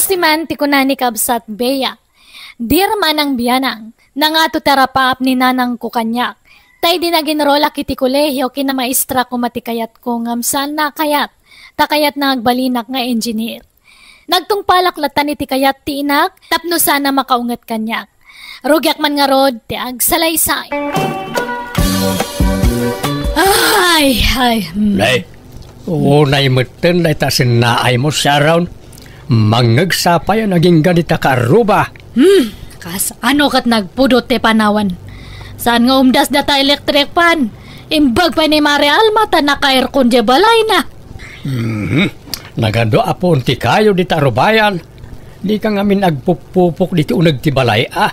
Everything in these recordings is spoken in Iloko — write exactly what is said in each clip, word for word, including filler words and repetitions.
Siman ti kuna ni Kabsat Bea, "Dear Manang Bianang, nangato ti arapaap ni nanangko kaniak. Ta idi naginrolak iti kolehio, kinamaestra koma ti kayatko ngem saan a kayat, ta kayatna nga agbalinak nga engineer. Nagtungpalak latta iti kayat ti inak tapno saan a makaunget kaniak. Rugiak man ngarud ti agsalaysay." Ay, ay, hmm. Nay, unay metten dayta sinnaaymo, Sharon. Mangngegsa pay a nagingga dita kaarruba. Hmm, kas ano ket nagpudot ti panawen. Saan nga umdas data electric fan? Imbag pay ni Mare Alma ta naka-aircon diay balayna. Mhm. Nagadu a puon ti kayo dita arubayan. Dika ngamin agpupupok diti uneg ti balay, a.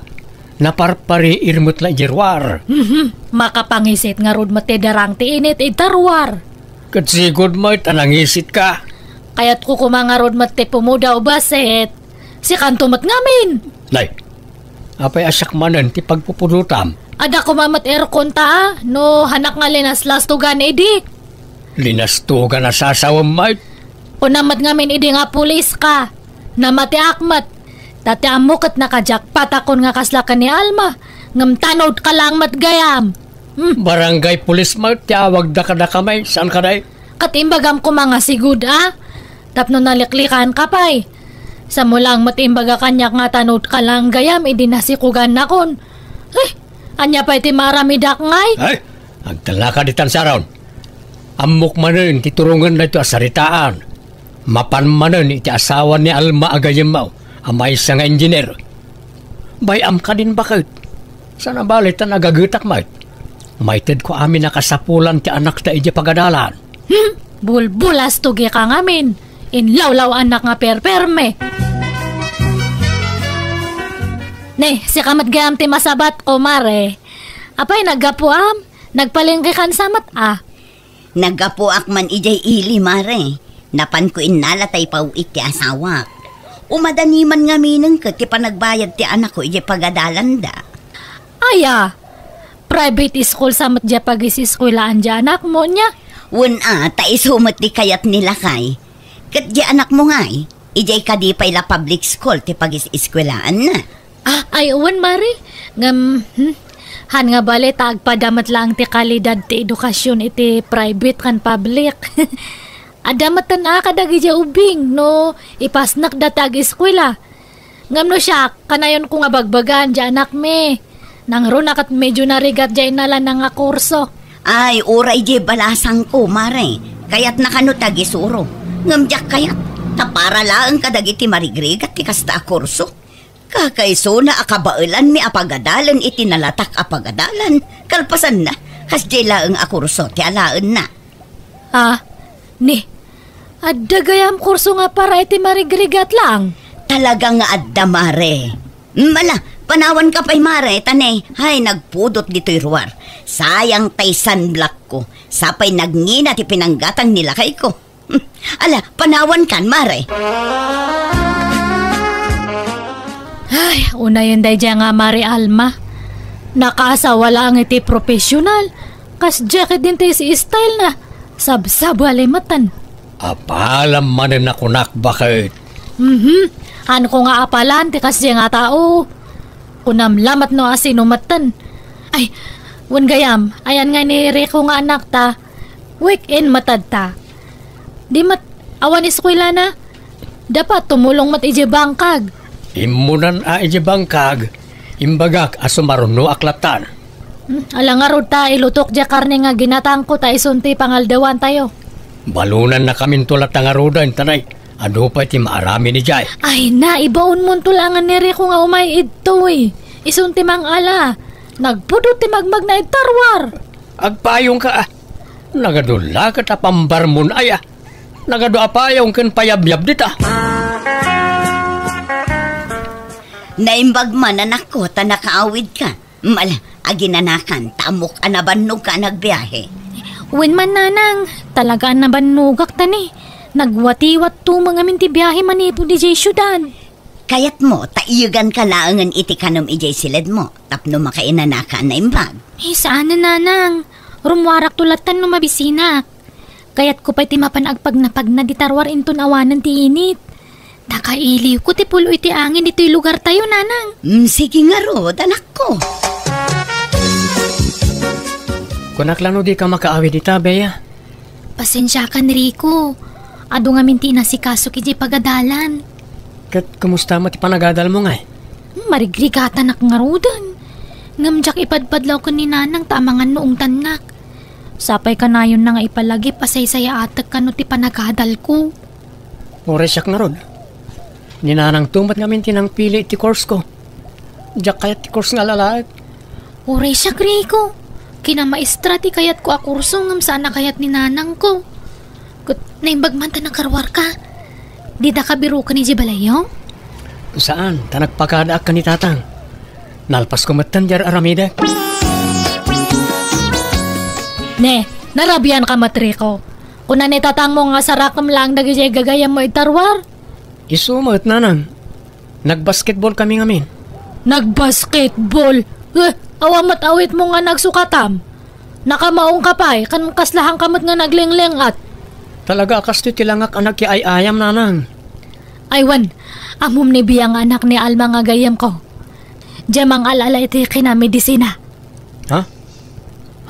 Naparpariir met la idiay ruar. Mhm. Makapangisit ngarud met ti darang ti init ita ruar. Ket sigud met a nangisitka. Kayatko koma ngarud met ti pumudaw basit. Sikanto met ngamin. Nay, apay a siak manen ti pagpupudotam? Adda koma met aircon ta, a, no hanak nga linaslastogan idi. Linastogan a sasawem met? Kuna met ngamin idi nga pulis ka. Namatiak met. Ta ti ammo ket nakajakpatakon nga kasla ken ni Alma. Ngem tanod ka lang met gayam. Hmm. Barangay pulis met ti awagda kadakami, saan ka, day? Ket imbagam koma nga sigud, a? Tapno naliklikan ka pay. Samo lang met imbaga kaniak nga tanod ka lang gayam idi nasikogannakon. Eh, ania pay ti maaramidak ngay? Ay, agtalnaka ditan, Sharon. Ammok manen ti turongen daytoy a saritaan. Mapan manen iti asawa ni Alma a gayyemmo a maysa nga engineer. Bay-am kadin baket. Saan a bale ta nagagetak met. Maitedko amin a kasapulan ti anakta idiay pagadalan. Hmm, bulbulastogi ka ngamin. Inlawlaw-anak nga perperme. Ne, sika met gayam ti masabatko, Mare. Apay, naggapuam? Nagpalengke kan sa met, a? Naggapuak man idiay ili, Mare. Napanko innala ta ipaw-it ti asawak. Umadani man ngaminen ket ti panagbayad ti anakko idiay pagadalanda. Aya, private school sa met diay pagis-eskuelaan diay anakmo, nia? Wen a, ta isu met ti kayat ni lakay. Ket diay anakmo ngay, idiay kadi pay la public school ti pagis-eskuelaanna. Ah, ay, wen, Mare. Ngem, hmm, han nga bale ta agpada met laeng ti kalidad ti edukasyon iti private ken public. Adda metten a kadagidiay ubing no ipasnekda ti ageskuela. Ngem no siak, kanayonko nga bagbagaan diay anakmi. Nangruna ket medyo narigat diay innalanna nga kurso. Ay, uray diay balasangko, Mare. Kayatna kano ti agisuro. Ngem diak kayat, ta para laeng kadagiti marigrigat ti kasta a kurso. Kakaisuna a kabaelanmi a pagadalen iti nalatak a pagadalan, kalpasanna, kasdiay laeng a kurso ti alaenna. Ah, ni, adda gayam kurso nga para iti marigrigat lang? Talaga nga adda, Mare. Mm, ala, panawanka pay, Mare, ta ne, hay, nagpudot ditoy ruar. Sayang tay sunblockko. Sapay nagngina ti pinanggatang ni lakayko. Hmm, ala, panawankan, Mare. Ay, unayen daydiay nga Mare Alma. Nakaasawa laeng iti professional. Kasdiay ketdin ti style na. Sabsabali metten. Apalam manen a kunak, baket. Mhm. Hanko nga apalan ti kasdiay nga tao. Kunam lamet no asino metten. Ay, wen gayam, ayan nga ni Rico nga anakta, weekend met adda. Di met awan eskuelana. Dapat tumulong met idiay bangkag. Immunan a idiay bangkag, imbagak a sumarunoak lattan. Hmm, ala ngarud ta ilutok diay karne nga ginatangko ta isun ti pangaldawantayo. Balonannakaminto latta ngaruden, ta ne, adu pay ti maaramin idiay. Ay na, ibaonmonto laengen ni Rico nga umay idtoy. Isun ti mangala. Nagpudot ti magmagna ita ruar. Agpayongka, a. Nagadu la ket a pambarmon, aya. Nagadu a payong ken payabyab dita. Naimbag man, anakko, ta nakaawidka. Mala, aginanakan, ta ammok a nabannogka a nagbiahe. Wen man, nanang, talaga a nabannogak ta ne. Nagwatiwatto met ngamin ti biahe manipud idiay siudad. Kayatmo, ta iyeganka laengen iti kanem idiay siledmo, tapno makainanaka a naimbag. Eh, saan a, nanang. Rummuarakto lattan no mabisinak. Kayatko pay ti mapan agpagnapagna dita ruar inton awanen ti init. Nakailiwko ti pulo iti angin ditoy lugartayo, nanang. Mm, sige ngarud, anakko. Kunak la no dika makaawid ita, Bea. Pasensiakan, Rico. Adu ngamin ti inasikaso iti pagadalan. Ket kumusta met ti panagadalmo ngay? Marigrigatanak ngaruden. Ngem diak ipadpadlaw ken ni nanang ta amangan no ungtannak. Sapay kanayonna nga ipalagip a saysayaatek kano ti panagadalko. Uray siak ngarud. Ni nanangto met ngamin ti nangpili iti course ko. Diak kayat ti course nga alalaek. Uray siak, Rico. Kinamaestra ti kayatko a kurso ngem saan a kayat ni nanangko. Ket naimbag man ta nakaruarka. Didaka biroken idiay balayyo? Saan, ta nagpakadaak ken ni tatang. Nalpasko metten diay ar-aramidek. Ne, narabianka met, Rico. Kuna ni tatangmo nga sarakem laeng dagidiay gagayyemmo iti ruar. Isu met, nanang. Nagbasketball kami ngamin. Nagbasketball? Eh, awan met awitmo nga nagsukatam? Nakamaongka pay, ken kaslahanka met nga naglingling-at. Talaga a kastoy ti langak a nagkiay-ayam, nanang. Ay wen, ammom ni Bea nga anak ni Alma nga gayyemko. Diay mangal-ala iti kinamedisina. Ha?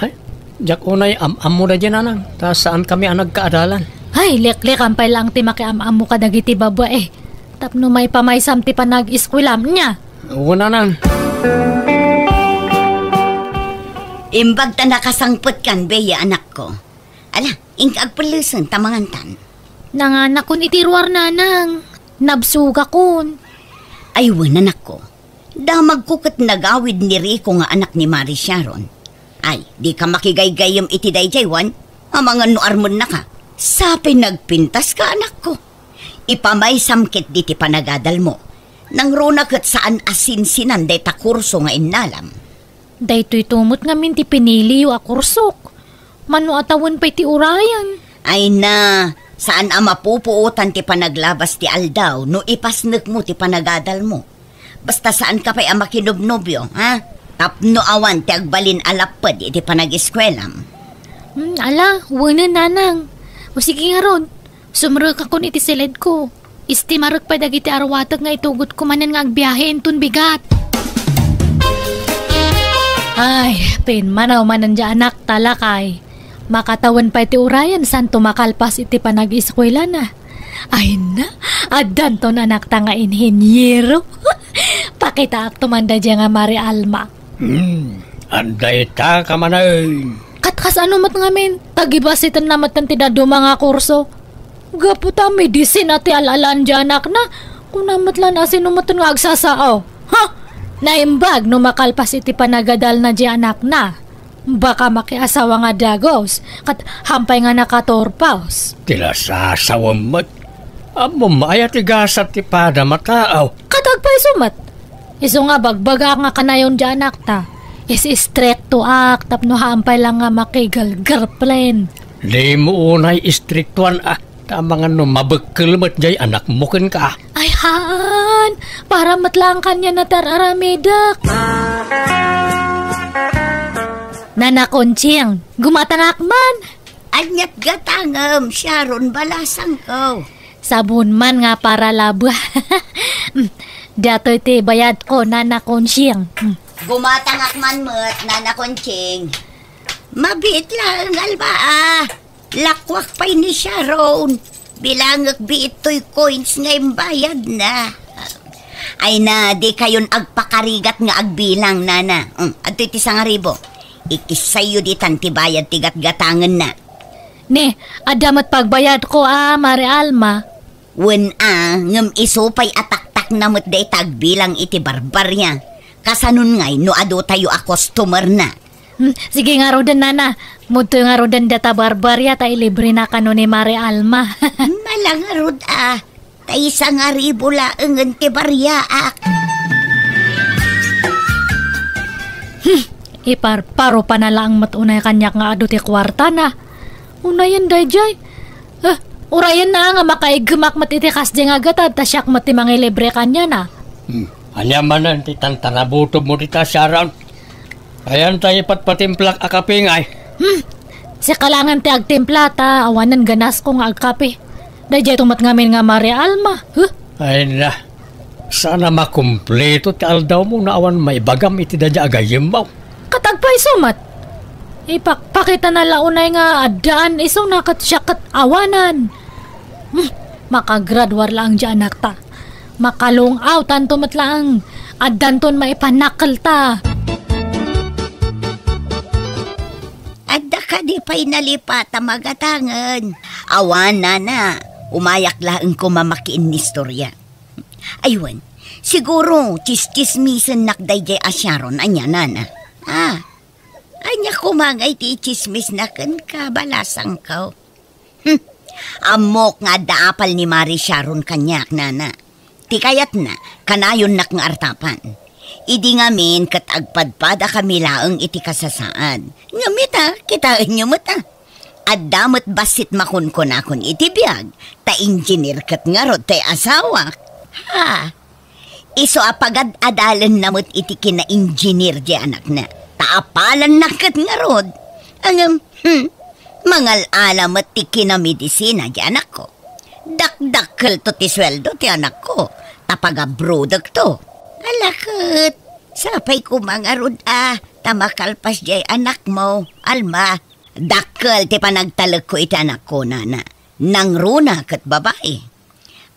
Ay, diak unay am-ammo daydiay, nanang, ta saan kami a nagkaadalan. Ay, liklikan pay laeng ti makiam-ammo kadagiti babai. Tapno maipamaysam ti panag-eskuelam, nia? Wen, nanang. Imbag ta nakasangpetkan, Bea, anakko. Ala, inka agpellesen ta mangantan. Nanganakon iti ruar, nanang. Nabsogakon. Ay wen, anakko. Damagko ket nagawid ni Rico nga anak ni Mari Sharon. Ay, dika makigaygayyem iti daydiay wen? Amangan no armennaka. Sapay nagpintaska, anakko. Ipamaysam ketdi ti panagadalmo. Nangruna ket saan a sinsinan dayta kurso nga innalam. Daytoyto met ngamin ti piniliyo a kursok. Mano a tawen pay ti urayen? Ay na, saan a mapupuotan ti panaglabas ti aldaw no ipasnekmo ti panagadalmo. Basta saanka pay a makinobnobio, ha? Tapno awan ti agbalin a lapped iti panag-eskuelam. Hmm, ala, wenen, nanang. O sige ngarud, sumrekakon iti siledko. Istimarek pay dagiti arwatek nga itugotko manen nga agbiahe inton bigat. Ay, pimmanaw manen diay anakta, lakay. Makatawen pay ti urayen santo makalpas iti panag-eskuelana. Ay na, addanton anakta nga inheniero. Pakitaakto man daydiay nga Mari Alma. Hmm, adda ita ka manen. Kat kasano met ngamin, tagibasitenna metten ti dadduma nga kurso. Gapu ta medisina ti al-alaan diay anakna, kuna met la no asino metten nga agsasao. Ha? Naimbag no makalpas iti panagadalna diay anakna. Baka makiasawa nga dagus, kat hampay nga nakaturpos. Ti lasasawem met. Ammom aya ti gasat ti padam a tao? Kat agpayso met. Isu nga bagbagaak nga kanayon diay anakta. Is-istriktoak tapno hampay la nga makigirlfriend. Dimo unay istriktoan a, ta amangan no mabekkel met diay anakmo kenka. Ay haan, para met laeng kaniana ti ar-aramidek. Nana Conching, gumatangak man. Aniat gatangem, Sharon, balasangko. Sabon man nga para laba. Datoy ti bayadko, Nana Conching. Gumatangak man met, Nana Conching. Mabiit laeng, Alma, a. Lakuak pay ni Sharon. Bilangek biit toy coins nga imbayadna. Ay na, dikayon agpakarigat nga agbilang, nana. Mm, adtoy ti sangaribo. Ikissayyo ditan ti bayad ti gatgatangenna. Ne, adda met pagbayadko a, Mari Alma. Wen a, ngem isu pay a taktakna met dayta agbilang iti barbaria. Kasanon ngay no adu tayo a customer na? Hmm, sige ngaruden, nana. Mudtoy ngaruden data barbaria ta ilibrena kano ni Mari Alma. Mala ngarud a. Ta isangaribo laengen ti bariaak. Hmm, iparparo pa na laeng met unay kaniak nga adu ti kuartana. Unayen daydiay. Eh, urayenna nga makaiggemak met iti kasdiay nga gatad ta siak met ti mangilibre kaniana. Hmm, ania manen ti tantanabutom mo dita, Sharon? Ayan tayo patpatimplak a kape ngay. Hmm, sika laengen ti agtimpla ta awanen ganasko nga agkape. Daydiay to met ngamin nga Mari Alma. Huh? Ay na, saan a makumpleto ti aldawmo no awan maibagam iti daydiay a gayyemmo. Ket agpayso met? Ipakpakitana la unay nga addaan isuna ket siak ket awanan. Hmm, makagraduar laeng diay anakta. Makalung-awtanto met laeng. Addanton maipanakkelta. Adda kadi pay nalipat a magatangen? Awan, nana. Umayak laeng koma makiinnistorya. Ay wen, siguro, tsistsismisennak daydiay a Sharon, ania, nana? Ah, ania koma ngay ti itsismisna kenka, balasangko? Hmm, ammok nga adda apal ni Mari Sharon kaniak, nana. Ti kayatna, kanayonnak nga artapan. Idi ngamin ket agpadpadakami laeng iti kasasaad. Ngem ita, kitaenyo met, a. Adda met bassit makunkunakon iti biag, ta engineer ket ngarud ti asawak. Ha? Isu a pagad-adalenna met iti kina-engineer diay anakna, ta apalanna ket ngarud. Ngem, hmm, mangal-ala met ti kinamedisina diay anakko. Dakdakkelto ti sueldo ti anakko, ta pagabrodekto. Ala ket, sapay koma ngarud a, ta makalpas diay anakmo, Alma. Dakkel ti panagtalekko iti anakko, nana. Nangruna ket babai.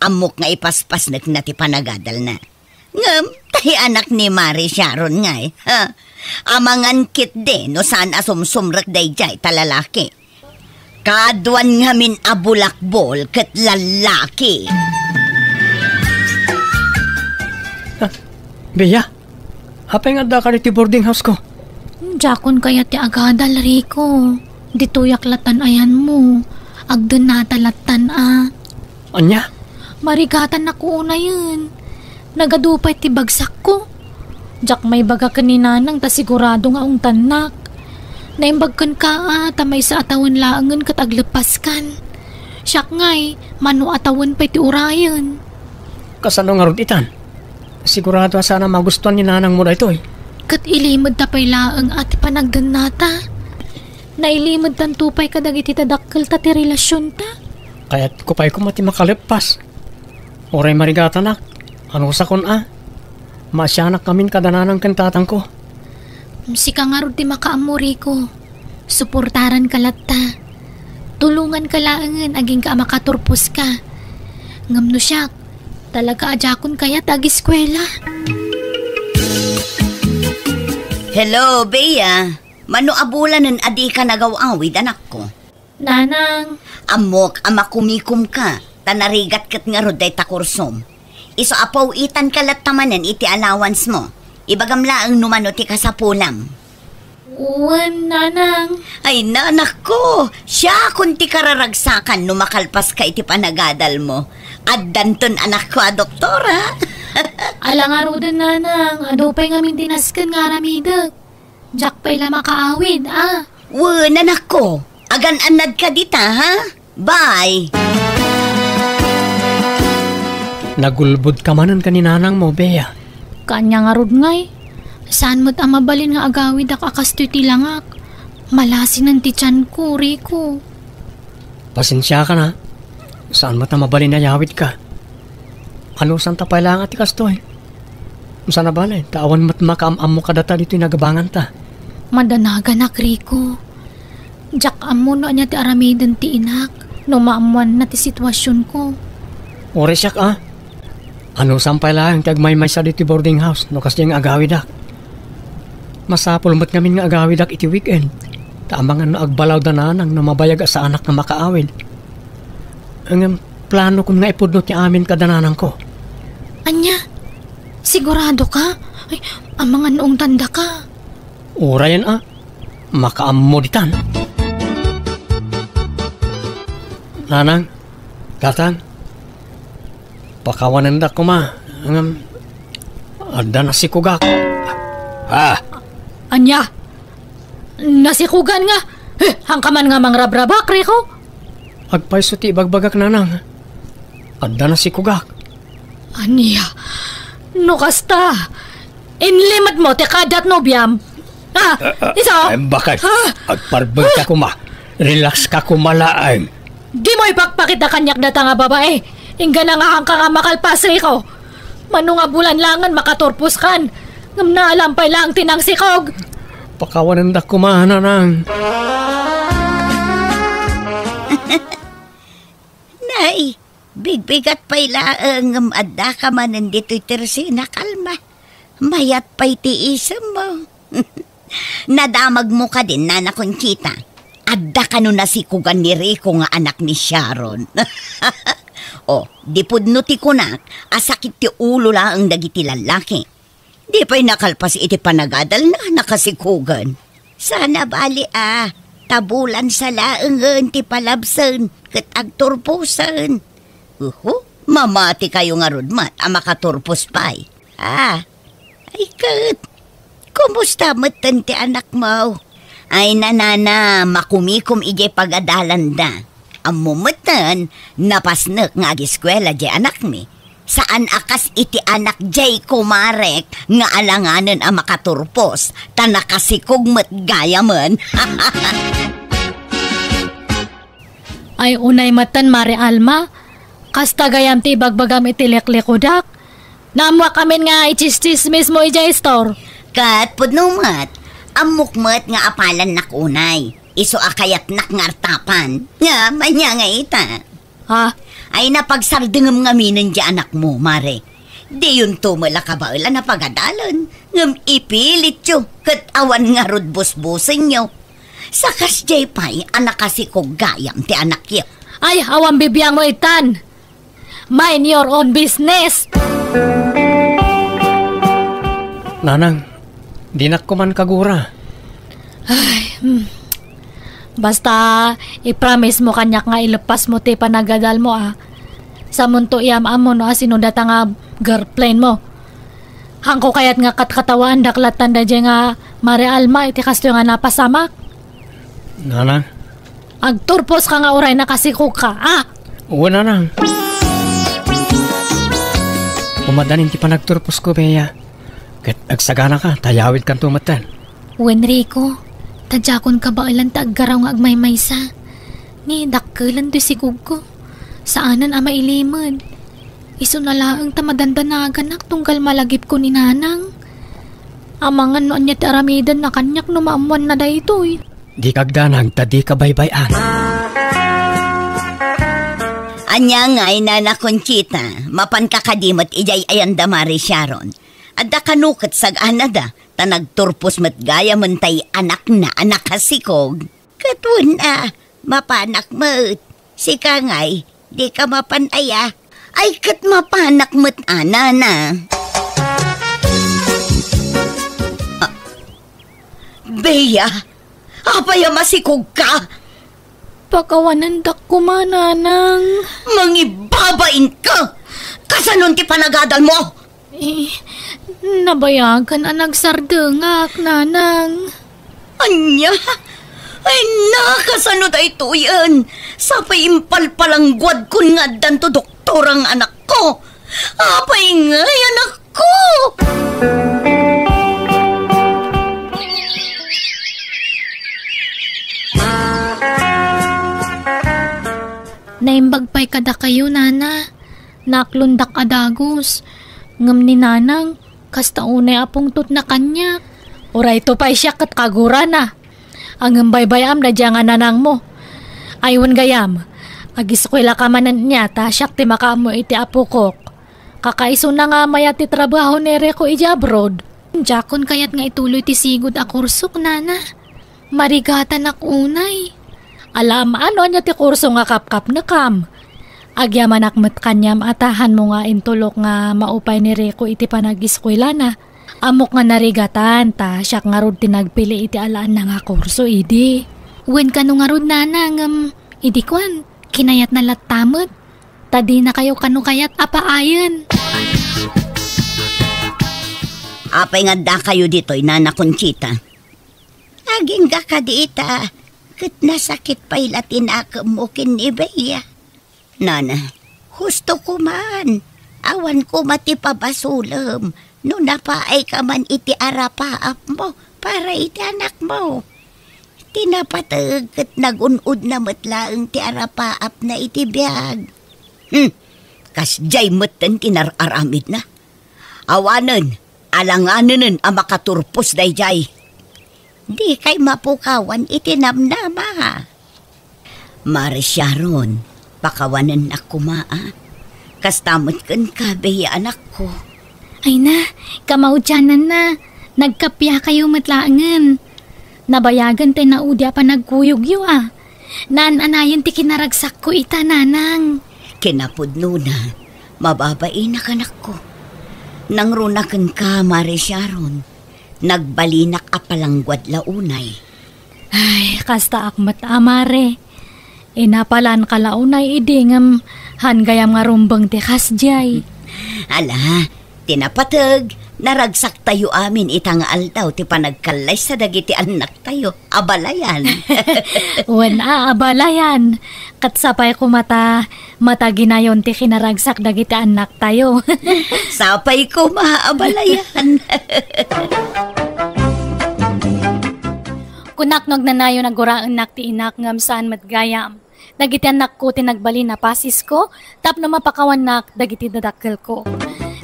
Ammok nga ipaspasnekna ti panagadalna. Ngem, tay anak ni Mari Sharon ngay, ha? Amangan ketdi no saan a sumsumrek daydiay ta lalaki. Kaduan ngamin a bulakbol ket lalaki. Ah, Bea, apay nga addaka iti boarding house ko? Diakon kayat ti agadal, Rico. Ditoyak latan ayanmo. Agdennata latan a. Ania? Marigatanak unayen. Nagadu pay ti bagsakko. Diak maibaga ken ni Nanang ta sigurado nga ungtannak. Naimbag kenka a ta maysa a tawen laengen ket agleppaskan. Siak ngay, mano a tawen pay ti urayen. Kasano ngarud itan? Sigurado a saan a magustuan ni Nanangmo daytoy. Ket ilimedta pay laeng a ti panagdennata. Nailimedtanto pay kadagiti tadakkelta ti relasionta. Kayatko pay koma ti makaleppas. Uray marigatanak, anusakon a. Maasianak ngamin kada nanang ken tatangko. Sika ngarud ti makaammo, Rico. Suportaranka latta. Tulonganka laengen agingga a makaturposka. Ngem no siak, talaga a diakon kayat agiskuela. Hello, Bea. Mano a bulanen a dika nagaw-awid, anakko? Nanang. Ammok a makumikomka, ta narigat ket ngarud dayta kursom. Isu a paw-itanka latta manen iti allowance mo. Ibagam laeng no mano ti kasapulam. Wen, Nanang. Ay, nanakko, siakon ti kararagsakan no makalpaska iti panagadal mo. Addanton anakko a doktora. Ala ngaruden, Nanang, adu pay ngamin ti nasken nga aramidek. Diak pay la makaawid, a. Wen, anakko, agan-annadka dita, ha? Bye! Nagulbodka manen ken ni nanangmo, Bea. Kaanya ngarud ngay? Saan met a mabalin nga agawidak a kastoy ti langak. Malasinen ti tianko, Rico. Pasensiakan a. Saan met a mabalin a yawidka. Anusanta pay laeng a ti kastoy? Saan a bale, ta awan met makaam-ammo kadata ditoy nagabanganta. Madanaganak, Rico. Diak ammo no ania ti aramiden ti inak no maammoanna ti situasionko. Uray siak a. Anusam pay laeng ti agmaymaysa ditoy boarding house no kasdiay nga agawidak. Masapul met ngamin nga agawidak iti weekend, ta amangan no agbalaw da nanang no mabayag a saanak nga makaawid. Ngem planokon nga ipudno ti amin kada nanangko. Ania? Siguradoka? Ay, amangan no ungtandaka. Urayen a, makaammo ditan. Nanang, tatang, pakawanendak koma, ngem adda nasikogak. Ah! Ania? Nasikogan nga? Eh, haanka man nga mangrabrabak, Rico? Agpayso ti ibagbagak, nanang. Adda nasikogak. Ania? No kasta, inlimedmo ti kadat nobiam? Ah, ah, ah, isu? Em, bakit? Ah! Agparbeng ka koma. Relax ka koma laeng. Dimo ipakpakita kaniak data nga babae. Inggana nga haanka nga makalpas, Rico. Mano nga bulan laengen makaturposkan, ngem naalam pay laeng ti nangsikog. Pakawanendak koma, nanang. Nay, bigbigat pay laeng ngem addaka manen ditoy tersen a kalma. Mayat pay ti isemmo. Nadamagmo kadin, Nana Conchita. Adda kano nasikogan ni Rico nga anak ni Sharon. O, di pudno ti kunak a sakit ti ulo laeng dagiti lallaki. Di pay nakalpas iti panagadalna, nakasikogan. Sana bali a, ta bulan sa laengen ti palabsen ket agturposen. Uhu, mamati kayo ngarud met a makaturpos pay. Ah, ay ket, kumusta metten ti anakmo? Ay, nanana, makumikom idiay pagadalanda. Ammo metten, napasnek nga agiskuela diay anakmi. Saan a kas iti anak diay kumarek nga alanganen a makaturpos, ta nakasikog met gayamen. Ay, unay metten, Mare Alma. Kasta gayam ti ibagbagam iti liklikudak. Naammoak amin nga itsistsismismo idiay store. Ket pudno met, ammok met nga apalannak unay. Isu a kayatnak nga artapan. Ngem ania nga ita? Ha? Ay, napagsardengem ngaminen diay anakmo, Mare. Diyonto met la kabaelan a pagadalen, ngem ipilityo ket awan ngarud busbusenyo. Sakasdiay pay a nakasikog gayam ti anakyo. Ay, awan bibiangmo itan. Mind your own business. Nanang, dinak koman kagura. Ay, hmm. Basta, i-promise mo kaniak nga ileppasmo ti panagadalmo, ah. Samonto iyam-ammo no asino data nga girlfriend mo. Haanko kayat nga katkatawaandak latta daydiay nga Mare Alma iti kastoy nga napasamak. Nanang? Agturposka nga uray nakasikogka, ah! Wen, nanang. Umadanin ti panagturposko, Bea. Ket agsaganaka, ta yawidkanto metten. Wen, Rico, ta diakon kabaelan ta aggaraw nga agmaymaysa. Ni dakkelen ti sikogko. Saanen a mailimed. Isuna laeng ta madandanaganak tunggal malagipko ni Nanang. Amangan no ania ti aramidenna kaniak no maammoanna daytoy. Dika agdanag ta dika baybay-an. Ania ngay, Nana Conchita, mapanka kadi met idiay ayanda Mare Sharon? Adda kano ket sag-anada, ta nagturpos met gayamen tay anakna a nakasikog. Ket wen a, mapanak met. Sika ngay, dika mapan aya? Ay, ket mapanak met a, Nana. Ah, Bea, apay a masikogka? Pakawanendak koma, Nanang. Mangibabainka! Kasanon ti panagadalmo? Eh, nabayagan a nagsardengak, Nanang. Ania? Ay, nakasano daytoyen? Sapay impalpalangguadkon nga addanto doktora nga anakko. Apay ngay, anakko? Naimbag pay kadakayo, Nana. Naaklondak a dagus. Ngem ni Nanang, kasta unay a pungtotna kaniak. Urayto pay siak ket kagurana. Ngem baybay-am daydiay nga nanangmo. Ay wen gayam, agiskuelaka manen nia ta siak ti makaammo iti apokok. Kakaisuna nga mayat ti trabaho ni Rico idiay abroad. Diakon kayat nga ituloy ti sigud a kursok, Nana. Marigatanak unay. Alaam no ania ti kurso nga kapkapnekam. Agyamanak met kaniam a ta hanmo nga intulok nga maupay ni Rico iti panagiskuelana. Ammok nga narigatan ta siak ngarud ti nagpili iti alaanna nga kurso idi. Wen kano ngarud, Nana, ngem idi kuan, kinayatna latta met. Ta dinakayo kano kayat a paayen. Apay nga addakayo ditoy, Nana Conchita? Agingga kadi ita, ket nasakit pay la ti nakemmo ken ni Bea. Nana, husto ko man. Awan koma ti pabasolem no napaayka man iti arapaapmo para iti anakmo. Ti napateg ket nagun-odna met laeng ti arapaapna iti biag. Hmm. Kasdiay metten ti nar-aramidna. Awanen, alanganenen a makaturpos daydiay. Dikay mapukawan iti namnama. Mare Sharon, pakawanennak koma, a. Kasta met kenka, Bea, anakko. Ay na, kamaudiananna. Nagkapiakayo met laengen. Nabayagen ti naudi a panagkuyogyo, a. Naan-anayen ti kinaragsakko ita, nanang. Kinapudnona, mababainak, anakko. Nangruna kenka, Mare Sharon. Nagbalinak a palangguad la unay. Ay, kastaak met a, Mare. Inapalanka la unay idi ngem han gayam nga rumbeng ti kasdiay. Ala, ti napateg, naragsaktayo amin ita nga aldaw ti panagkallaysa dagiti annaktayo. Abalayan. Wen a, abalayan. Ket sapay koma ta mataginayon ti kinaragsak dagiti annaktayo. Sapay koma, abalayan. Kunak no agnanayon a guraennak ti inak ngem saan met gayam. Dagiti annakko ti nagbalin a pasisko tapno mapakawannak dagiti dadakkelko.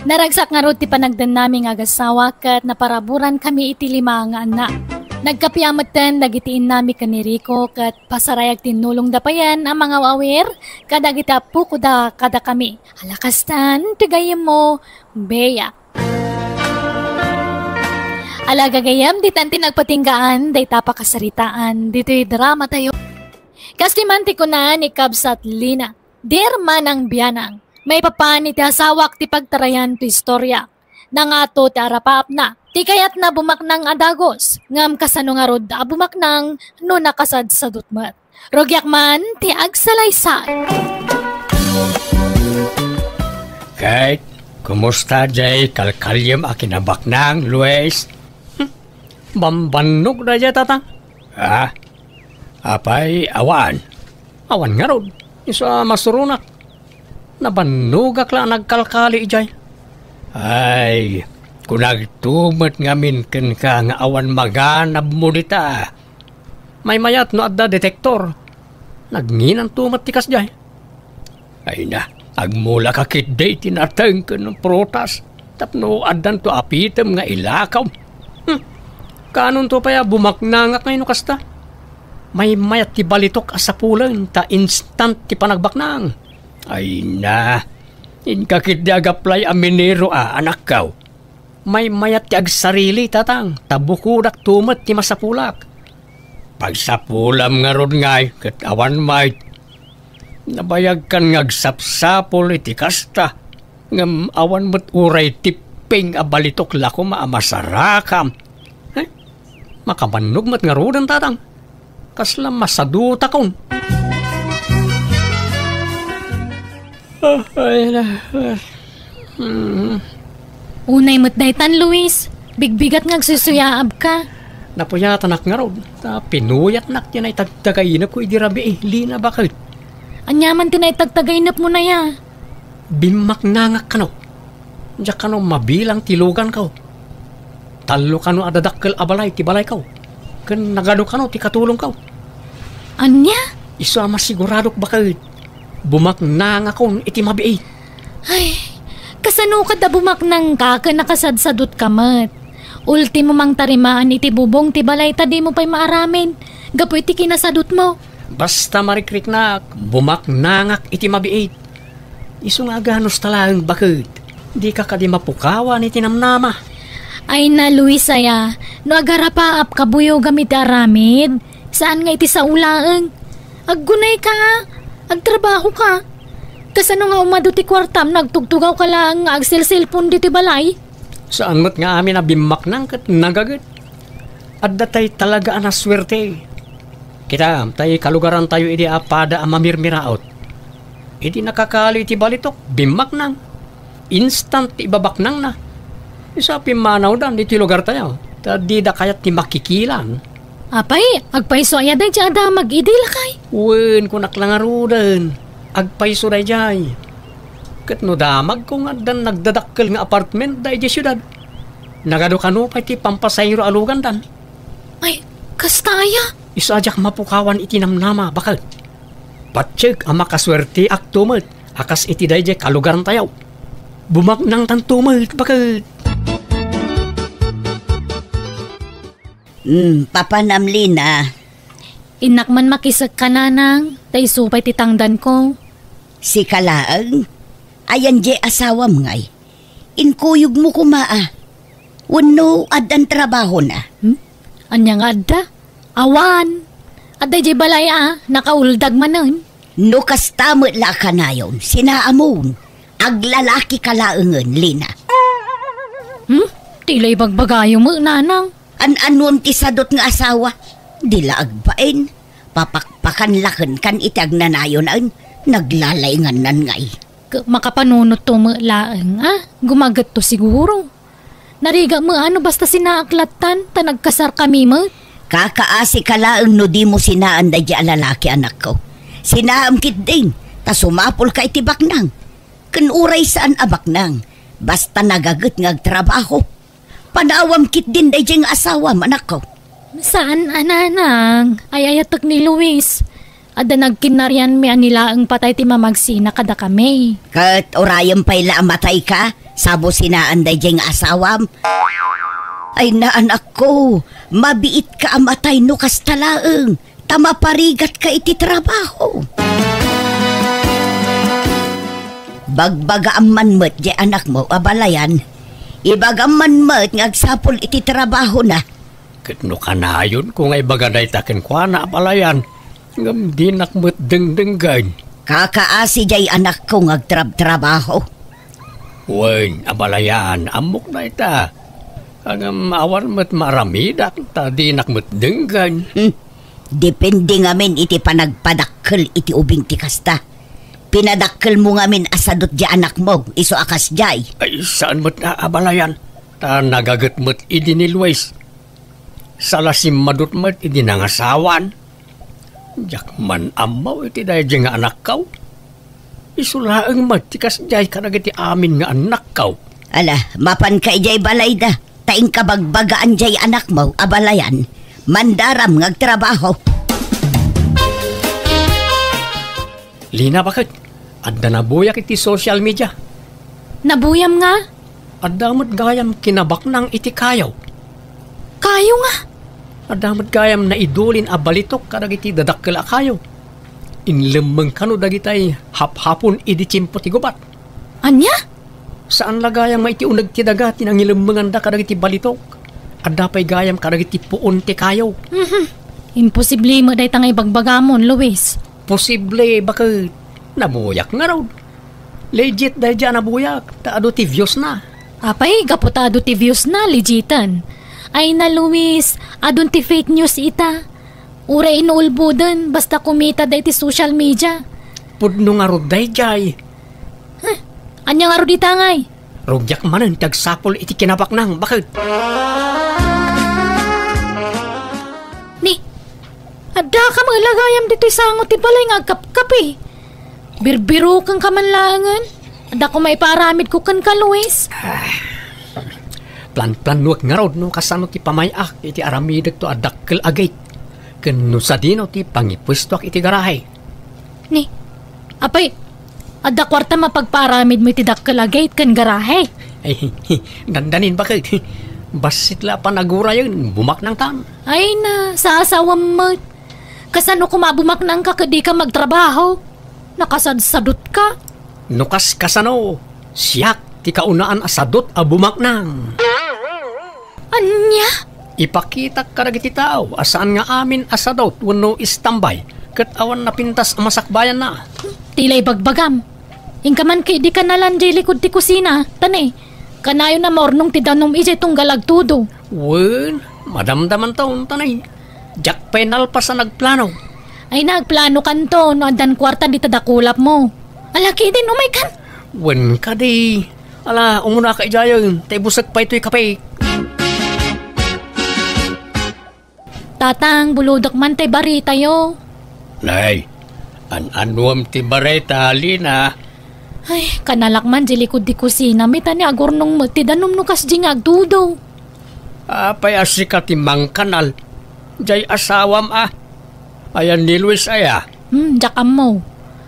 Naragsak ngarud ti panagdennami nga agasawa ket naparaburankami iti lima nga annak. Nagkapia metten dagiti innami ken ni Rico ket pasarayag tinnulongda payen a mangaw-awir kadagiti appokoda kadakami. Ala kastan ti gayyemmo, Bea. Ala gagayyem, ditan ti nagpatinggaan dayta pakasaritaan ditoy dramatayo. Kas di man ti kuna ni Kabsat Lina, "Dear Manang Bianang, maipapan iti asawak ti pagtarayan ti istorya. Nangato ti arapaapna, ti kayatna bumaknang a dagus, ngem kasano ngarud a bumaknang no nakasadsadut met? Rugiak man ti agsalaysay." Ket, kumusta jay kalkalyem a kinabaknang, Luis? Hmm, bambannog daydiay, tatang? Ah, apay, awan. Awan ngarud. Isu a masuronak. Nabannogak la a nagkalkali idiay. Ay, kunagto met ngamin kenka nga awan maganabmo dita. Maymayat no adda detektor. Nagnginanto met ti kasdiay. Ay na, agmulaka ketdi iti nateng ken prutas tapno addanto apitem nga ilakaw. Hmm. Kaanonto pay a bumaknangak ngay no kasta? Maymayat ti balitok a sapulen ta instant ti panagbaknang. Ay na, inka ketdi agaplay a minero a, anakkaw. Maymayat ti agsarili, tatang, ta bukodakto met ti masapulak. Pagsapulam ngarud ngay ket awan met. Nabayagkan nga agsapsapul iti kasta, ngem awan met uray tipping a balitok la koma a masarakam. Eh, makabannog met ngaruden, tatang. Kasla masadutakon. Ah, ay, na, ah. Mm. Unay met daytan, Luis. Bigbigat nga agsusuyaabka. Napuyatanak ngarud, ta pinuyatnak ti naitagtagainepko idi rabii, Lina, baket. Ania man ti naitagtagainepmo, naya? Bimmaknangak kano. Diak kano mabilang ti luganko. Tallo kano a dadakkel a balay ti balayko. Ken nagadu kano ti katulongko. Ania? Isu a masiguradok baket. Bumaknangakon iti mabiit. Ay, kasano kada bumaknangka ken nakasadsadutka met? Ultimo mangtarimaan iti bubong ti balay ta dimo pay maaramid gapu iti kinasadutmo. Basta marikriknak, bumaknangak iti mabiit. Isu nga aganos ta laeng baket, dika kadi mapukawan iti namnama. Ay na, Luis aya, no agarapaap kabuyogam iti aramid, saan nga iti sao laeng. Aggunayka, agtrabahoka. Kasano nga umadu ti kuartam no agtugtugawka laeng nga agselselpon ditoy balay? Saan met nga amin a bimmaknang ket nagaget. Adda tay talaga a nasuerte. Kita, tay kalugarantayo idi a pada a mamirmiraot. Idi nakakali ti balitok, bimmaknang. Instant ti ibabaknangna. Isu a pimmanawdan iti lugartayo, ta dida kayat ti makikilan. Apay, agpayso aya daydiay a damag idi, lakay? Wen, kunak la ngaruden. Agpayso daydiay. Ket no damagko nga addan nagdadakkel nga apartment daydiay siudad, nagadu kano pay ti pampasahero a lugandan. Ay, kasta aya? Isu a diak mapukawan iti namnama, baket. Patiek a makasuerteakto met a kas iti daydiay kalugarantayo. Bumaknangtanto met, baket. Hmm, papanam, Lina. Innak man makisek ka, nanang, ta isu pay ti tangdanko. Sika laeng? Ayan diay asawam ngay? Inkuyogmo koma a. Wenno addan trabahona? Hmm? Ania nga adda? Awan. Adda idiay balay a, nakauldag manen. No kasta met la a kanayon, sinaamon. Aglalaki ka laengen, Lina. Hmm? Ti la ibagbagayo met, nanang. An-anuem ti sadut nga asawa? Di la agbain. Papakpakan la kenkan iti agnanayon, naglalayngannay. Ket makapanunotto met laeng, a? Gumagetto siguro. Narigat met a no basta sinaak lattan, ta nagkasarkami met. Kakaasi ka laeng no dimo sinaan daydiay a lalaki, anakko. Sinaam ketdin, ta sumapulka iti baknang. Ken uray saan a baknang, basta nagaget nga agtrabaho. Panawam ketdin daydiay nga asawam, anakko. Saan a, nanang. Ay-ayatek ni Luis. Adda nagkinnarianmi a ni laeng patay ti mamagsina kadakami. Ket urayem pay la a matayka, sa mo sinaan daydiay nga asawam. Ay, anakko, mabiitka a matay no kasta laeng, ta maparigatka iti trabaho. Bagbagaam man met diay anakmo a balayan. Ibagam man met nga agsapul iti trabahona. Ket no kanayonko nga ibaga dayta kenkuana, abalayan, ngem dinak met dengdenggen. Kakaasi diay anakko nga agtrabtrabaho. Wen, abalayan, ammok dayta. Ngem awan met maaramidak, ta dinak met denggen. Hmm. Depende ngamin iti panagpadakkel iti ubing ti kasta. Pinadakkelmo ngamin a sadut diay anakmo, isu a kasdiay. Ay, saan met a abalayan, ta nagaget met idi ni Luis. Sala simmadut met idi nangasawan. Diak man ammo iti daydiay nga anakko. Isu laeng met ti kasdiay kadagiti amin nga annakko. Ala, mapanka idiay balayda, ta inka bagbagaan diay anakmo a balayan, mandaram nga agtrabaho. Lina, baket, adda nabuyak iti social media. Nabuyam nga? Adda met gayam kinabaknang iti kayo. Kayo nga? Adda met gayam naidulin a balitok kadagiti dadakkel a kayo. Inlemmeng kano dagitay haphapon idi tiempo ti gubat. Ania? Saan la gayam nga iti uneg ti daga ti nangilemmenganda kadagiti balitok. Adda pay gayam kadagiti puon ti kayo. Mhm. Imposible met dayta nga ibagbagamon, Luis. Posible, baket. Nabuyak ngarud. Legit daydiay a nabuyak, ta adu ti views na. Apay, gapu ta adu ti views na, legiten. Ay na, Luis, adun ti fake news ita. Uray inuulboden, basta kumita da iti social media. Pudno ngarud daydiay. Huh, ania ngarud ita ngay? Rugiak manen ti agsapul iti kinabaknang, baket. Ni, adda ka met la gayam ditoy sango ti balay nga agkapkapi. Birbirokeng ka man laengen. Adda ko maipaaramidko kenka, Luis. Ah, planplanuek ngarud no kasano ti pamay-ak iti aramidekto a dakkel a gate. Ken no sadino ti pangipuestoak iti garahe. Ni, apay, adda kuarta mapagpaaramidmo iti dakkel a gate ken garahe? Ay, dandanin, baket. Bassit la a panagurayen, bumaknangtan. Ay na, sasawam met. Kasano koma a bumaknangka ket dika magtrabaho? Nakasadsadutka? No kas-, kasano, siak ti kaunaan a sadut a bumaknang. Ania? Ipakitak kadagiti tao a saan nga amin a sadut wenno istambay ket awan napintas a masakbayanna. Ti la ibagbagam. Inka man ket idi kanalan diay likud ti kusina, ta ne, kanayon a maurnong ti danum idiay tunggal agtudo. Wen, madamdamanton, ta ne, diak pay nalpas a nagplano. Ay, nagplanokanto no addan kuarta dita dakulapmo. Ala, kidin, umaykan. Wen kadi. Ala, umunaka idiayen, ta ibusek pay toy kape. Tatang, bulodek man tay baritayo. Nay, an-anuem ti barita, Lina? Ay, kanalak man di likud di kusina, met a ni agurnong met ti danum no kasdi nga agdudo. Apay a sika ti mangkanal? Jay asawam a. Ayan ni Luis aya? Hmm, diak ammo.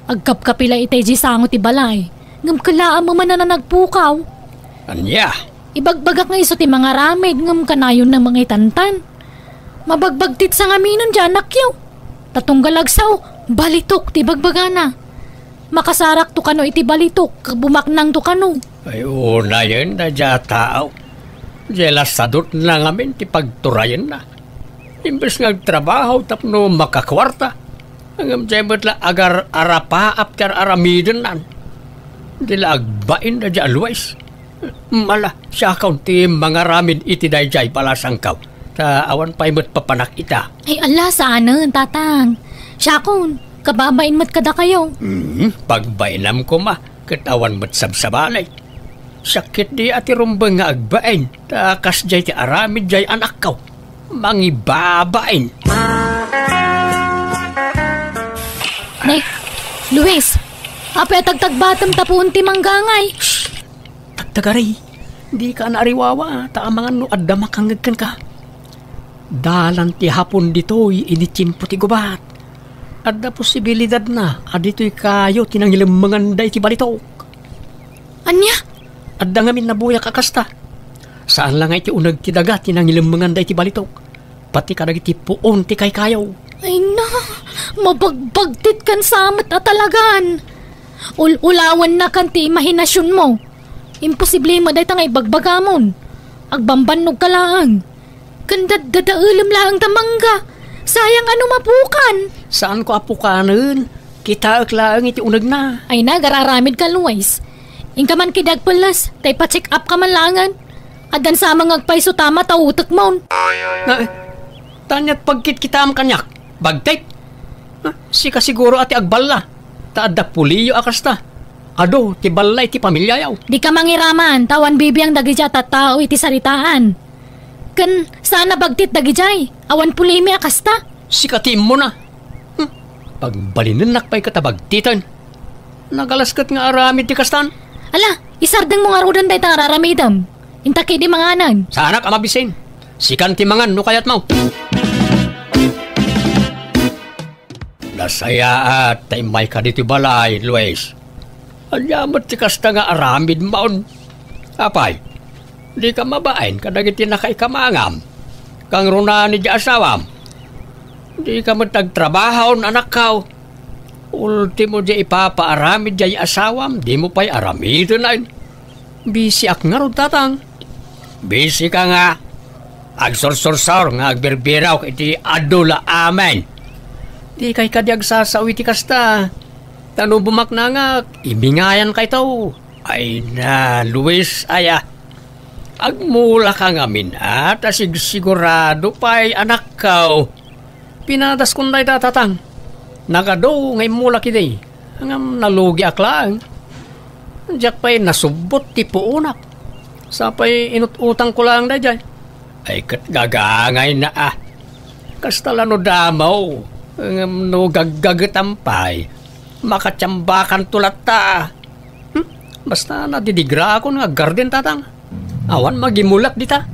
Agkapkapi la itay diay sango ti balay, ngem kellaam manen a nagpukaw. Ania? Ibagbagak nga isu ti mangaramid ngem kanayon a mangitantan. Mabagbagtit sa ngamin diay anakyo. Ta tunggal agsao, balitok ti bagbagana. Makasarakto kano iti balitok, bumaknangto kano. Ay, unayen daydiay a tao. Diay la sadutna ngamin ti pagturayenna. Imbes nga agtrabaho tapno makakuarta, ngem diay met la agar-arapaap ti ar-aramidenna. Di la agbain daydiay a Luis. Mala, siakon ti mangaramid iti daydiay balasangko, ta awan pay met papanak ita. Ay, ala, saanen, tatang. Siakon, kababain met kadakayo. Hmm, pagbainam koma, ket awan met sabsabali. Siak ketdi a ti rumbeng nga agbain, ta kasdiay ti aramid diay anakko. Mangibabain. Nay, Luis, apay a tagtagbatem ta puon ti manggangay? Shh! Tagtagari, dika naariwawa, ta amangan no adda makangngeg kenka. Dalan ti hapon ditoy idi tiempo ti gubat. Adda posibilidadna a ditoy kayo ti nangilemmengan daytoy balitok. Ania? Adda ngamin nabuyak a kasta. Saan la nga iti uneg ti daga ti nangilemmengan daytoy balitok. Pati kadagiti puon ti kaykayo. Ay na, mabagbagtit ken sa met a talagan. Ul-ulawennakan ti imahinasionmo. Imposible met dayta nga ibagbagamon. Agbambannog ka laeng. Ken daddadaelem laeng ta mangga. Sayang a no mapukan. Saanko a pukanen. Kitaek laeng iti unegna. Ay na, agar-aramidka, Luis. Inka man ketdi agpelles, ta ipa-check up ka man laengen. Addan sa nga agpayso ta matautekmon. Na, taniat pagkitkitam kaniak. Bagtit? Ah, sika siguro a ti agballa. Ta adda puliyo a kasta. Adu ti balla iti pamiliayo. Dika mangiraman, ta awan bibiang dagidiay a tattao iti saritaan. Ken saan a bagtit dagidiay, awan pulimi a kasta. Sika ti immuna. Hmm, pagbalinennak pay ket a bagtiten. Nagalas ket nga aramid ti kastan. Ala, isardengmo ngaruden dayta nga ar-aramidem. Inta ketdi manganen. Saanak a mabisin. Sikan ti mangan no kayatmo. Nasayaat ta immayka ditoy balay, Luis. Ania met ti kasta nga aramidmon? Apay, dika mabain kadagiti nakaikamangam? Kangrunaan idiay asawam? Dika met agtrabaho, anakko. Ultimo diay ipapaaramid diay asawam, dimo pay aramiden. Bisiak ngarud, tatang. Bisika nga. Agsursursor nga agbirbirok iti adu la amin. Dikay kadi agsasao iti kasta. Ta no bumaknangak, ibingayan kayto. Ay na, Luis, aya. Agmulaka ngamin, a, ta sigsigurado pay, anakko. Pinadaskon dayta, tatang. Nagadu nga immulak idi. Ngem nalugiak laeng. Diak pay nasubbot ti puonak. Sapay inut-utangko laeng daydiay. Ay, ket gagangayna a. Kasta la no damo. Ngem no gaggagetam pay, makatiambakanto latta. Hmm? Basta nadidigraakon nga aggarden, tatang. Awan magimulak dita.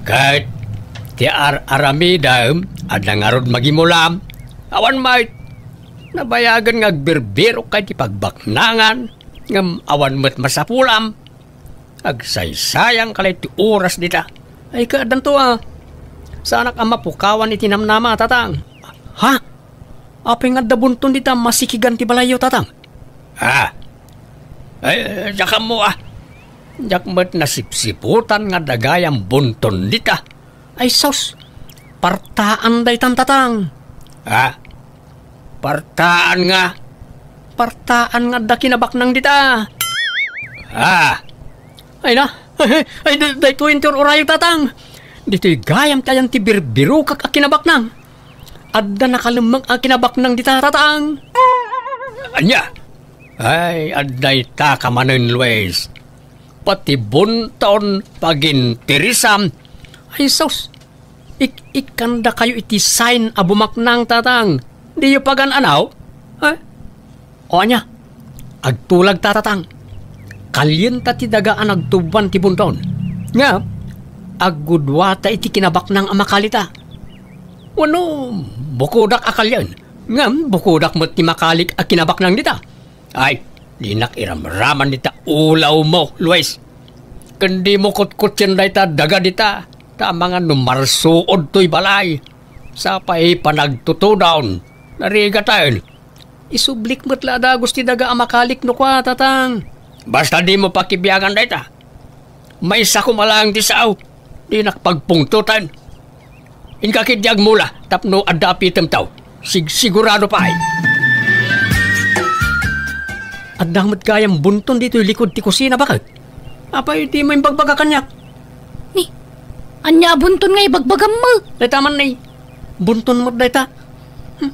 Ket ti ar-aramidem, adda ngarud magimulam. Awan met. Nabayagen nga agbirbirok kay ti pagbaknangan, ngem awan met masapulam. Agsaysayang kalay ti oras dita. Ay, kaaddanto a. Saanak a mapukawan iti namnama, tatang. Ha? Apay nga adda bunton dita masikigan ti balayyo, tatang? Ah. Ay, diak ammo, ah. Diak met nasipsiputan nga adda gayam bunton dita. Ay, sus. Partaan daytan, tatang. Ah. Partaan nga. Partaan nga adda kinabaknang dita. Ah. Ay na. Ay, ay, day-, daytoy inti ur-urayo, tatang. Ditoy gayam ti ayan ti birbirokak a kinabaknang. Adda nakalemmeng a kinabaknang dita, tatang. Ania? Ay, adda ita ka manen, Luis. Pati bunton, pagintirisam. Ay, sus. Ik-, ikkandakayo iti sign a bumaknang, tatang. Diyo pagan-anaw? Ha? O ania? Agtulag ta, tatang. Kalienta ti daga a nagtuboan ti bunton. Nga, aggudua ta iti kinabaknang a makali ta. Wenno, bukodak a kalien. Ngem bukodak met ti makalik a kinabaknang dita. Ay, dinak iramraman dita ulawmo, Luis. Ken dimo kutkutten dayta daga dita, ta amangan no marsuod toy balay. Sapay panagtutudon, narigaten. Isublik met la a dagus ti daga a makalik no kua, Tatang. Basta dimo pakibiangan dayta. Maysakom a laeng ti sao, dinak pagpungtoten. Inka ketdi agmula tapno adda apitemtaw. Sigsigurado pay. Adda met gayam bunton ditoy likud ti kusina, baket. Apay dimo imbagbaga kaniak? Ni, ania a bunton nga ibagbagam met? Dayta man ni, bunton met dayta. Hmm.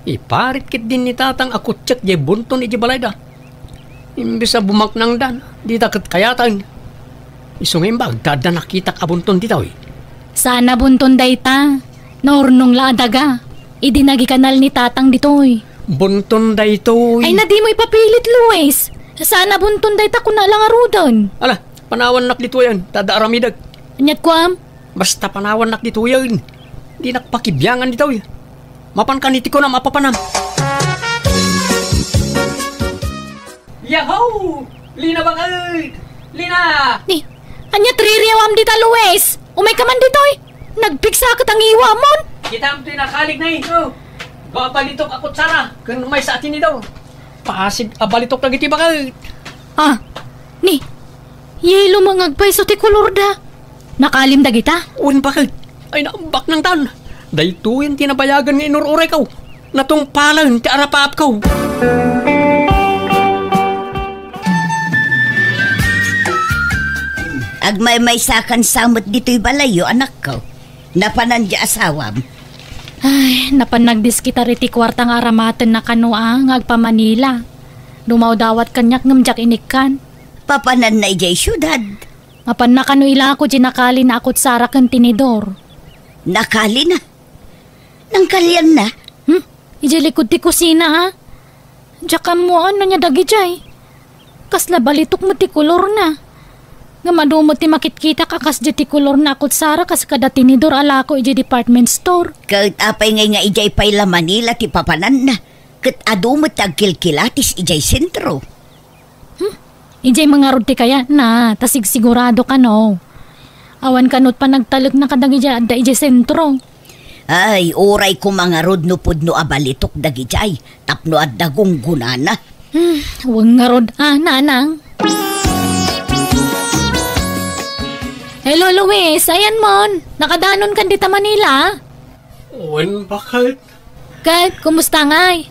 Iparit ketdin ni Tatang a kutsek diay bunton idiay balayda. Imbes a bumaknangdan, dita ket kayaten. Isu nga imbag ta adda nakitak a bunton ditoy. Saan a bunton dayta? Naurnong la a daga idi nagikanal ni Tatang ditoy. Bunton daytoy. Ay, na dimo ipapilit, Luis. Saan a bunton dayta, kuna la ngaruden. Ala, panawannak ditoyen, ta adda aramidek. Aniat kuam? Basta panawannak ditoyen. Dinak pakibiangan ditoy. Mapanka ni ti kunam a papanam. Yahoo! Lina, baket! Lina! Ni, ania ti ririawam dita, Luis? Umayka man ditoy. Nagpigsa ket a ngiwamon. Kitam ti nakalik na ito. Babalitok a kutsara ken maysa a tinidor. Pasig a balitok dagiti baket. Ah, ni, yelo met nga agpayso ti kolorda. Nakalim dagita? Wen, baket. Ay, naambak nangtan. Daytoyen ti nabayagen nga inur-urayko. Natungpalen ti arapaapko. Agmaymaysakan sa met ditoy balayyo, anakko. Napanan ti asawam. Ay, napan nagdiskitar iti kuarta nga aramatenna kano a nga agpa-Manila. Dumawdawat kaniak ngem diak inikkan. Papananna idiay siudad. Mapanna kano ilako ti nakalina a kutsara ken tinidor. Nakalina? Nangkalianna? Hmm? Idiay likud ti kusina, a? Diak ammoan no ania dagidiay. Kasla balitok met ti kolorna. Ngem adu met ti makitkitak a kasdiay ti kolorna a kutsara kas kada tinidor a lako idiay department store. Ket apay ngay nga idiay pay la Manila ti papananna? Ket adu met ti agkilkilatis idiay sentro. Hmm? Idiay mangarud ti kayatna, ta sigsigurado kano. Awan kanot panagtalekna kadagiti adda idiay sentro. Ay, uray ko mangarud no pudno a balitok dagidiay, tapno adda gunggonana. Hmm, wen ngarud, a, nanang. Hello, Luis. Ayanmon. Nakadanonkan dita Manila? Wen, baket. Ket, kumusta ngay?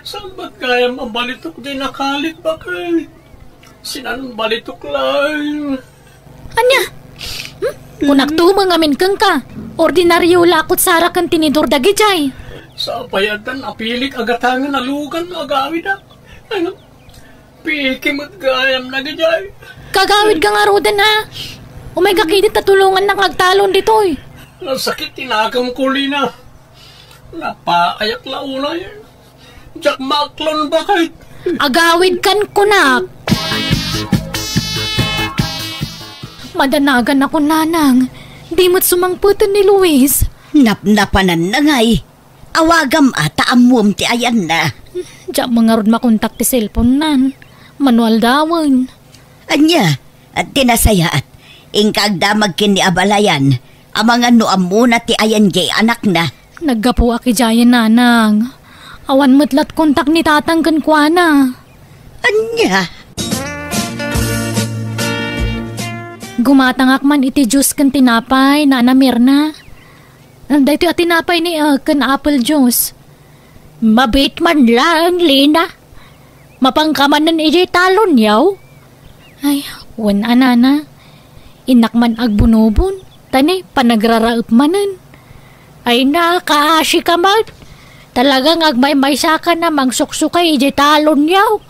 Saan met gayam a balitok ti nakalik, baket? Sinan balitok laeng. Ania? Hmm? Kunak tumeng amin kenka. Ordinario la a kutsara ken tinidor dagidiay. Sapay addan apilik a gatangen a lugan no agawidak. Ay, piki met gayam dagidiay. Kagawidka ngaruden, a? Umayka ketdi ta tulongannak nga agtalon ditoy. Nasakit ti nakemko, Lina. Napaayak la unay. Diak maaklon, baket. Agawidkan kunak. Madanagan ako, nanang. Di met sumangpeten ni Luis. Napnapananna ngay. Awagam a ta ammuem ti ayanna. Diak mangarud makontak ti cellphone-nan. Mano aldawen. Ania? Ti nasayaat, inka agdamag ken ni abalayan, amangan no ammona ti ayan diay anakna. Naggapuak idiayen, nanang. Awan met lat kontak ni tatang kenkuana. Ania? Gumatangak man iti juice ken tinapay, Nana Mirna. Daytoy a tinapay ni, ah, ken apple juice. Mabiit man laeng, Lina. Mapanka manen idiay talonyaw? Ay, wen a, nana. Innak man agbunobon, ta ni panagraraep manen. Ay, nakaasika met. Talaga nga agmaymaysakan a mangsuksukay idiay talonyaw.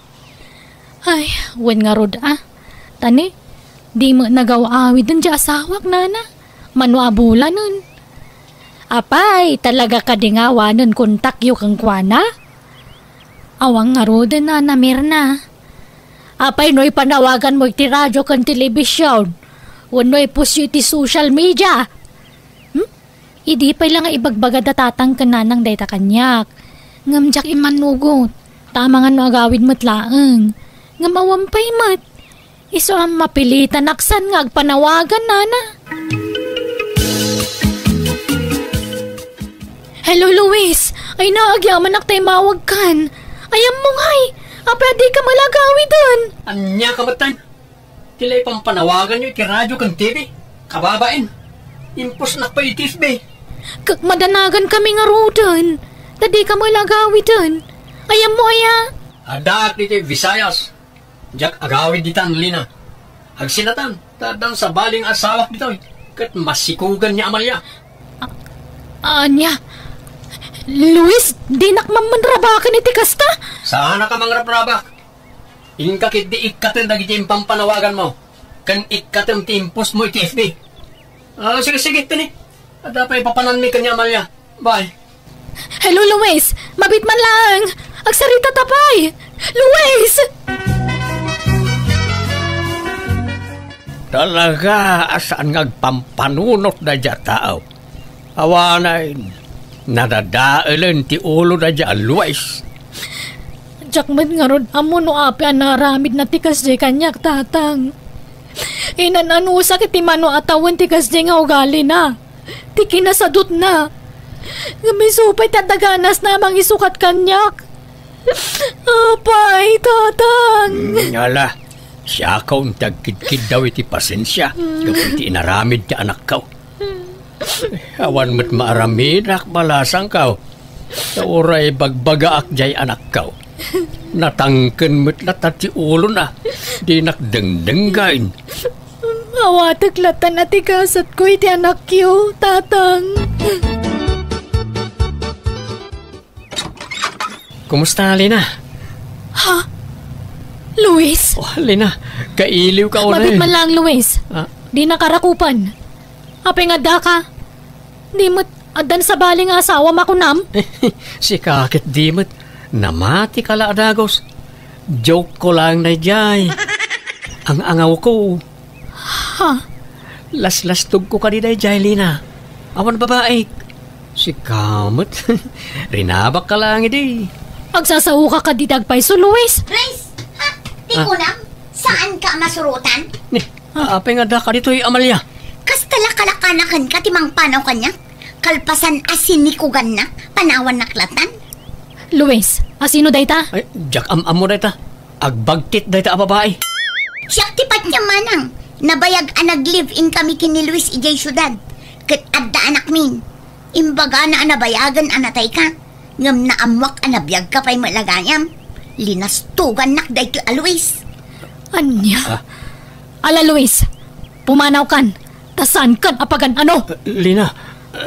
Ay, wen ngarud a. Ta ni, di met nagaw-awiden diay asawak, nana. Mano a bulanen. Apay, talaga kadi nga awanen kontakyo kenkuana? Awan ngaruden, Nana Mirna. Apay no ipanawaganmo iti radio ken telebision, wenno ipusyo iti social media? Hmm? Idi pay la nga ibagbaga da tatang ken nanang dayta kaniak. Ngem diak immanugot, ta amangan no agawid met laeng. Ngem awan pay met. Isu a mapilitan aksan nga agpanawagan, nana. Hello, Luis! Ay na, agyamanak ta imawagkan. Ay, ammong ay! Apay a dika malagawiden? Ania ka met, Tan? Ti la ipampanawaganyo iti radio ken T V, kababain. Impusnak pay iti F B. K-, madanagan kami ngaruden. Ta dika malagawiden. Ay, ammo aya? Addaak ditoy Visayas. Diak agawid ditan, Lina. Agsinatan, ta addan sabali nga asawak ditoy. Ket masikugan ni Amalia. A-, ania? Luis, dinak man manrabaken iti kasta? Saanaka mangrabrabak? Inka ketdi ikkatem dagiti impampanawaganmo, ken ikkatem ti impostmo iti F B. Ah, sige, sige, tini. Adda pay papananmi ken ni Amalia. Bye. Hello, Luis! Mabit man laeng! Agsarita ta pay! Luis! Talaga a saan nga agpampanunot daydiay a tao. Awanen, nadadaelen ti ulo daydiay a Luis. Diak met ngarud ammo no apay a naaramidna ti kasdiay kaniak, Tatang. Inan-anusak iti mano a tawen ti kasdiay nga ugalina. Ti kinasadutna. Ngem isu pay ti adda ganasna a mangisukat kaniak. Apay, Tatang. Mm, ala, siakon ti agkidkiddaw iti pasensia gapu iti inaramid ti anakko. Awan met maaramidak, balasangko. Ta uray bagbagaak diay anakko. Natangken met latta ti ulona. Dinak dengdenggaen. Awatek latta a ti gasatko iti anakyo, Tatang. Kumusta, Lina? Ha? Luis? Oh, Lina, kailiwka unay. Mabit man laeng, Luis. Ah? Dinaka rakupen. Apay nga addaka? Di met addan sabali nga asawam a kunam? Sika ket di met. Namatika la a dagus. Joke ko laeng daydiay. Ang-angawko. Ha? Laslastogko kadi daydiay, Lina. Awan babaik. Sika met. Rinabakka laeng idi. Agsasaoka kadi dagpayso, Luis? Luis! Ha? Ti kunam? Saanka a masurotan? Ni, apay nga addaka ditoy, Amalia? Kasta la kalakanakenka ti mangpanaw kaniak? Kalpasan a sinikugannak, panawannak latan? Luis, asino dayta? Ay, diak am-ammo dayta. Agbagtit dayta a babai. Siak ti patiem, manang. Nabayag a nag-live-in kami ken ni Luis idiay siudad. Ket adda anakmin. Imbagana a nabayagen a natayka. Ngem naammoak a nabiagka pay met la gayam. Linastogannak daytoy a Luis. Ania? Ah. Ala, Luis, pumanawkan. Ta saankan a pagan-ano? Lina,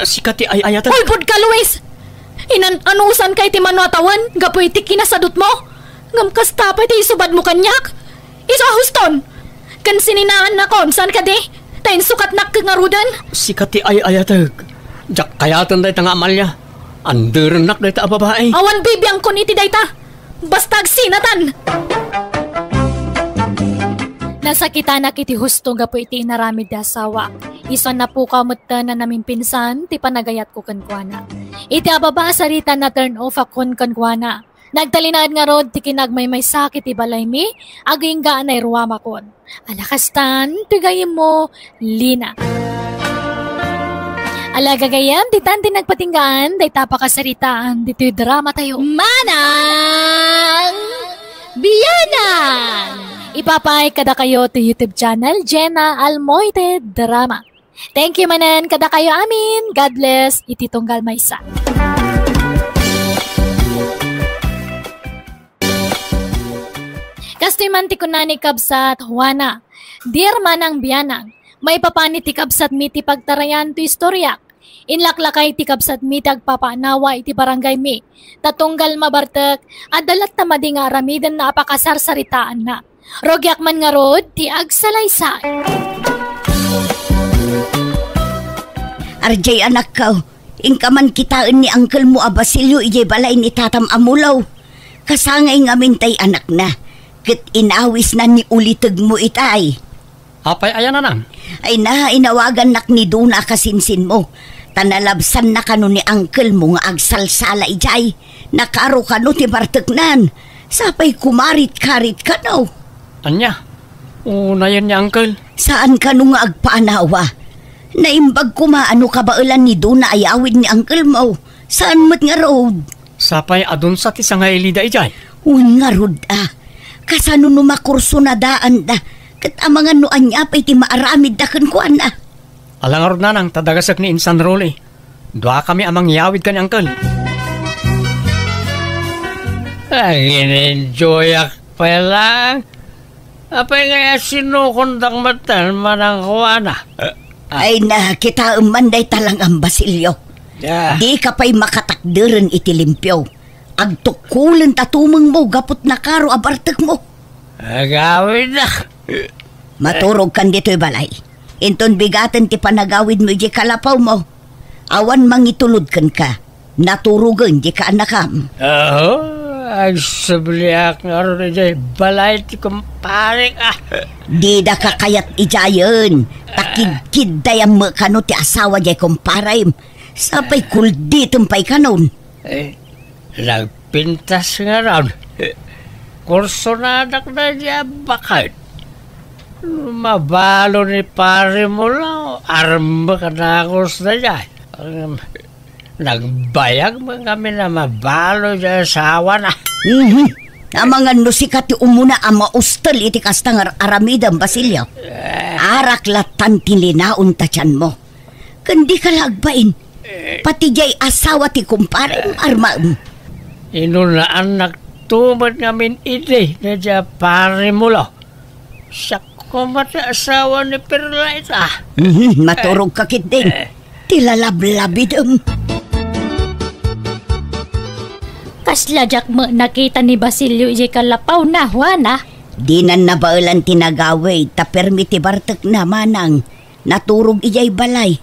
sika ti ay-ayaten. Ulbodka, Luis! Inan-anusanka iti mano a tawen gapu iti kinasadutmo? Ngem kasta pay ti isubadmo kaniak? Isu a huston! Ken sininaannakon, saan kadi? Ta insukatnak ket ngaruden? Sika ti ay-ayatek. Diak kayaten dayta nga Amalia. Anderennak dayta a babai. Awan bibiangkon iti dayta. Basta agsinatan! Nasakitanak iti husto gapu iti inaramid ti asawak. Isu a napukaw metten a namimpinsan ti panagayatko kenkuana. Iti ababa a sarita, na-turn off akon kenkuana. Nagtalinaed ngarud ti kinagmaymaysak iti balaymi, agingga a nairuamakon. Ala kastan, ti gayyemmo, Lina. Ala gagayyem, ditan ti nagpatinggaan, dayta pakasaritaan, ditoy drama tayo. Manang Bianang! Ipapaay kadakayo ti YouTube channel, Jenna Almoite Drama. Thank you manen kadakayo amin. God bless iti tunggal maysa. Kastoy man ti kuna ni Kabsat Juana, "Dear Manang Bianang, maipapan iti kabsatmi ti pagtarayan to istoryak. Inlaklakay ti kabsatmi ti agpapanawa iti barangaymi. Ta tunggal mabartek, adda latta madi nga aramiden a pakasarsaritaanna. Rugiak man ngarud ti agsalaysay." Arjay, anakko, inka man kitaen ni angkelmo a Basilio idiay balay ni tatam a Mulong. Kasangay ngamin tay anakna, ket inawisna ni ulitegmo itay. Apay aya, nanang? Ay na, inawagannak ni Dona a kasinsinmo. Ta nalabsanna kano ni uncle mo nga agsalsala idiay. Nakaro kano ti barteknan. Sapay kumarit-karit kano. Ania? Unayen ni uncle? Saan kano nga agpaanawa? Naimbag koma a no kabaelan ni Dona a yawid ni uncle mo. Saan met ngarud? Sapay a dunsa ti sangaili daydiay. Wen ngarud a. Kasano no makursunadaanda? Ket amangan no ania pay ti maaramidda kenkuana? Ala ngarud nanang ta dagasek ni Insan Rolly. Duakami a mangyawid ken ni uncle. Agin-enjoyak pay lang. Apay ngay a sinukondak metten manang kuana? Ay, nakitaem man dayta lang, Basilio. Ah. Dika pay makatakderen iti limpio. Agtukkolenta tumengmo gapu ta nakaro a bartekmo. Agawidnak. Maturogkan ditoy balay. Inton bigaten ti panagawidmo idiay kalapawmo. Awan mangitulod kenka. Naturogen di kaanakam. Aho, agsubliak ngarud idiay balay ti kumparek, ah. Dida ka kayat idiayen. Ta kidkiddayam met kano ti asawa diay kumparem. Sapay kulditem pay kanon. Eh, nagpintas ngarud. Kursonadak daydiay a baket. Mabalo ni Pare Mulaw, armek a dagus daydiay. Nagbayag met ngamin a mabalo diay asawana. Mhm. Amangan no sika ti umuna a maustel iti kasta nga aramidem, Basilio. Eh. Arak lattan ti linaon ta tianmo. Ken dika la agbain. Pati diay asawa ti kumparem, armaem. Inunaannak to met ngamin idi daydiay a Pare Mulaw. Siak koma ti asawa ni Perla ita. Mhm, maturog ka ketdin. Eh. Ti lalablabidem. Kasla diak met nakita ni Basilio idiay kalapawna, Juana. Dinan nabaelan ti nagawid, ta permi ti bartekna manang. Naturog idiay balay.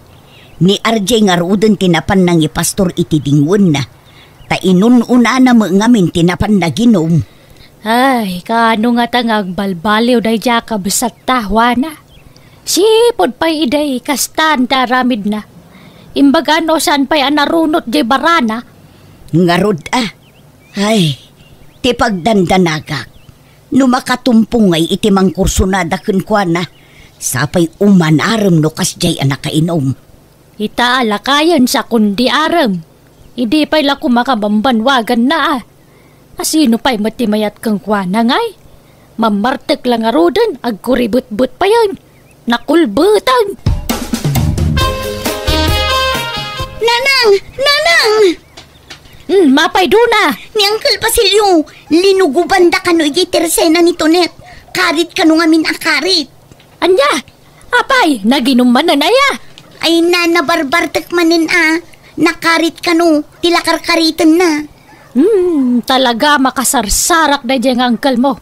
Ni R J ngaruden ti napan nangipastor iti dingwenna. Ta inun-unana met ngamin ti napan naginum. Ay, kaano ngata nga agbalbaliw daydiay a kabsatta, Juana? Sipud pay idi kastan ti aramidna. Imbag a no saan pay a narunot diay barana. Ngarud a. Ay, ti pagdandanagak. No makatumpong ngay iti mangkursonada kenkuana, sapay umanarem no kasdiay a nakainum. Ita a lakayen sa kundi arem. Idi pay la koma kabambanwaganna a. Asino pay met ti mayat kenkuana ngay? Mammartek la ngaruden, agkuribetbet payen. Nakulbetang! Nanang! Nanang! Hmm, mapay Dona! Ni Uncle Basilio, linugobanda kano idiay tersena ni Tonet. Karit kano ngamin a karit. Ania? Apay, naginum manen aya? Ay, na, nabarbartek manen a. Nakarit kano, ti lakarkaritenna. Hmm, talaga makasarsarak daydiay nga uncle mo.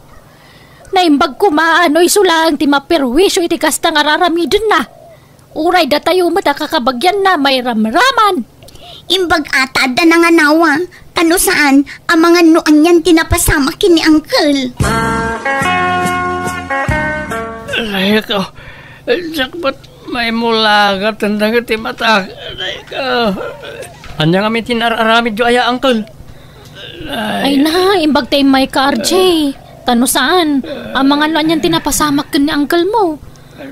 Naimbag koma a no isu laeng ti maperwisyo iti kasta nga raramidenna. Uray datayo met a kakabagianna mairamraman. Imbag a ta adda nanganawa, ta no saan, amangan no anian ti napasamak ken ni uncle. Aray ko, diak met maimulagat dagiti matak. Aray ko. Ania ngamin ti nar-aramidyo aya, uncle? Ay na, imbag ta immayka, R J. Ta no saan, amangan no anian ti napasamak ken ni uncle mo.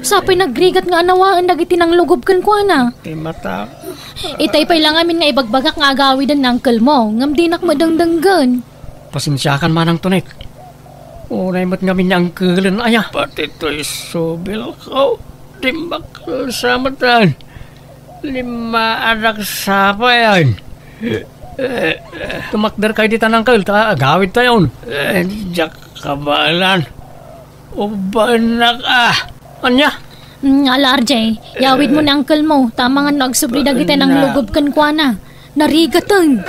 Sapay nagrigat nga anawaen dagiti nanglugob kenkuana. Ti mata. Itay pay la ngamin nga ibagbagak nga agawiden ni uncle mo, ngem dinak madengdenggen. Pasensiakan manang Tonet. Unay met ngamin ni uncle-en aya. Pati toy subil ko, dimmakkel sa matan. Limmaanak sapayan. Tumakder kay ditan, uncle, ta agawid tayon. Eh, diak kabaelan. Ubaennak a. Ania? Mm, ala, R J, yawid mo ni uncle mo, ta amangan no agsubli dagiti nanglugob kenkuana. Narigaten.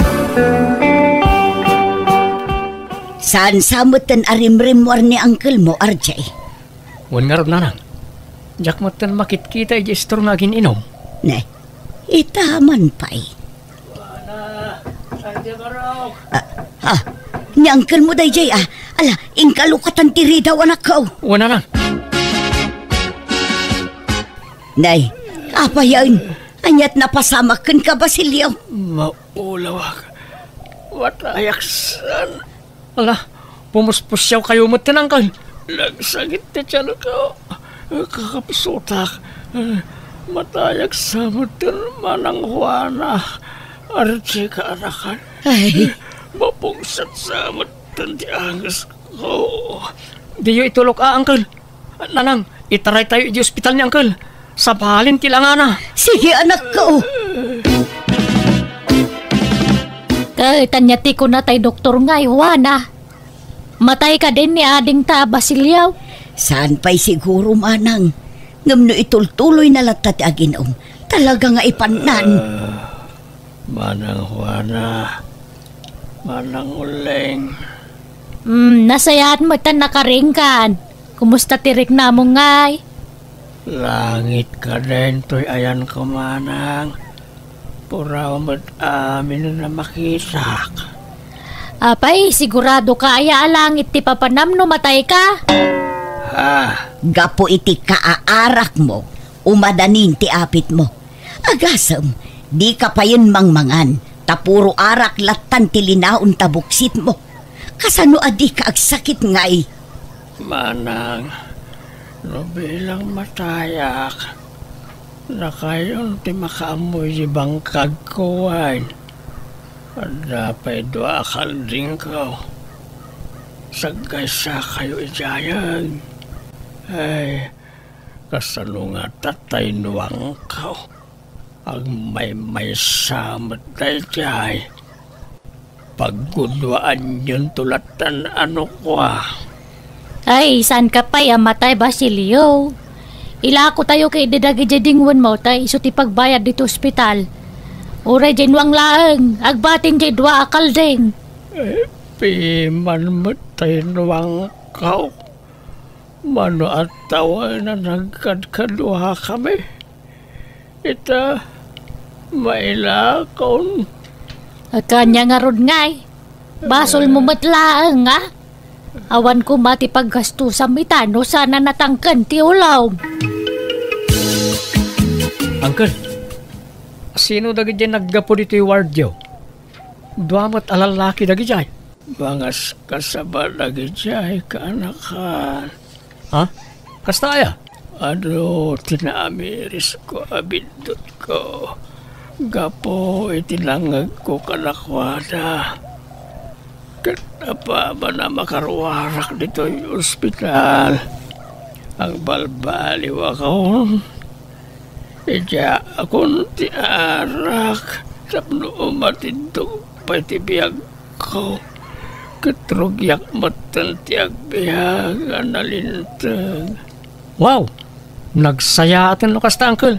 Saan sa metten a rimrimmuar ni uncle mo, R J? Wen ngarud, nanang. Diak metten makitkita idiay istor nga agin-inum. Ne, ita man pay. Ah, ah, ni uncle mo daydiay, ah. Ala, inkalukatan ti ridaw, anakko. Wen, nanang. Nay, apayen? Ania't napasamak kenka, Basilio? Maulawak. Matayak saan. Ala, pumuspusiawkayo metten, Uncle. Nagsakit ti tianko. Kakapsutak. Matayak sa metten, Manang Juana. Ardi kaanakan. Ay. Mapungset sa metten ti angesko. Diyo itulok a, Uncle. Nanang, itaraytayo idiay ospital ni Uncle. Sabalen ti langana. Sige, anakko. Ket ania ti kuna tay doktor ngay, Juana? Matay kadin ni adingta a Basilio? Saan pay siguro, manang. Ngem no itultuloyna latta ti agin-um, talaga nga ipannan. Ah, Manang Juana, Manang Uling. Hmm, nasayaat met ta nakaringkan. Kumusta ti riknamo ngay? Langit kadin toy ayanko, manang. Puraw met amin a makitak. Apay, sigurado ka aya a langit ti papanam no matay ka? Ha? Gapu iti kaaarakmo, umadanin ti apitmo. Agasem, dika payen mangmangan, ta puro arak lattan ti linaon ta buksitmo. Kasano a dika agsakit ngay? Manang, no bilang matayak, nakayon ti makaammoy di bangkagko wen. Adda pay dua a kaldingko. Saggaysakayo idiayen. Ay, kasano ngata tay nuangko? Agmaymaysa met daydiay. Pagguduaanyonto lattan a nukua. Ay, saan ka pay a matay, Basilio? Ilakotayo ketdi dagidiay dingwenmo ta isu ti pagbayad ditoy ospital. Uray diay nuang laeng, agbatin diay dua a kalding. Eh, piman met tay nuangko. Mano a tawen a nagkadkaduakami? Ita, mailakon. Ania ngarud ngay? Basolmo met laeng, a? Awan koma ti paggastusam ita no saan a natangken ti ulom. Uncle, sino dagidiay naggapu ditoy wardyo? Dua met a lallaki dagidiay. Mangaskasaba dagidiay, kaanakan. Ha? Kasta aya? Adu ti naamirisko a biddutko gapu iti nangngegko kadakuada. Ket apaman a makaruarak ditoy ospital, agbalbaliwakon. Idiaakon ti arak tapno umatidto pay ti biagko, ket rugiak metten ti agbiag a nalinteg. Wow! Nagsayaaten no kasta, Uncle.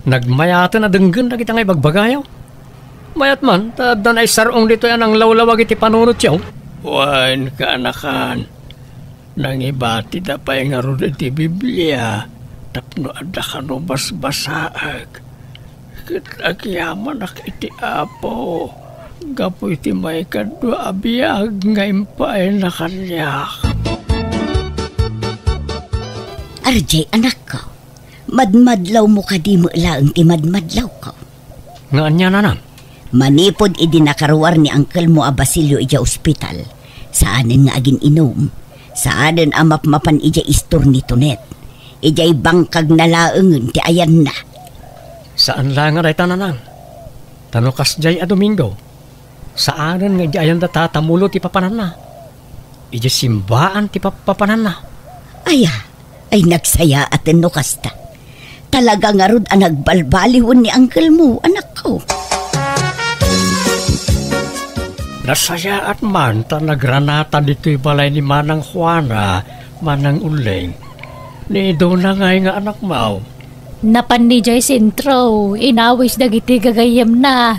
Nagmayaten a denggen dagita nga ibagbagayo. Mayat man, ta adda naisar-ong ditoy a nanglawlawag iti panunotyo. Wen, kaanakan, nangibatida pay ngarud iti Biblia tapno adda kano basbasaek. Ket agyamanak iti Apo gapu iti maikadua a biag nga impaayna kaniak. Arjay, anakko, madmadlawmo kadi met laeng ti madmadlawko? Nga ania, nanang? Manipud idi nakaruar ni angkelmo a Basilio idiay ospital, saanen nga agin-inum, saanen a mapmapan idiay istor ni Tonet. Idiay bangkagna laengen ti ayanna. Saan la nga dayta, nanang. Ta no kasdiay a Domingo, saanen nga idiay ayanda tatamulo ti papananna. Idiay simbaan ti papapananna. Aya, ay nagsayaaten no kasta. Talaga ngarud a nagbalbaliwen ni angkelmo, anakko. Nasayaat man ta nagranata ditoy balay ni Manang Juana, Manang Uling. Ni Dona ngay nga anakmo? Napan idiay sentro, inawis dagiti gagayyemna.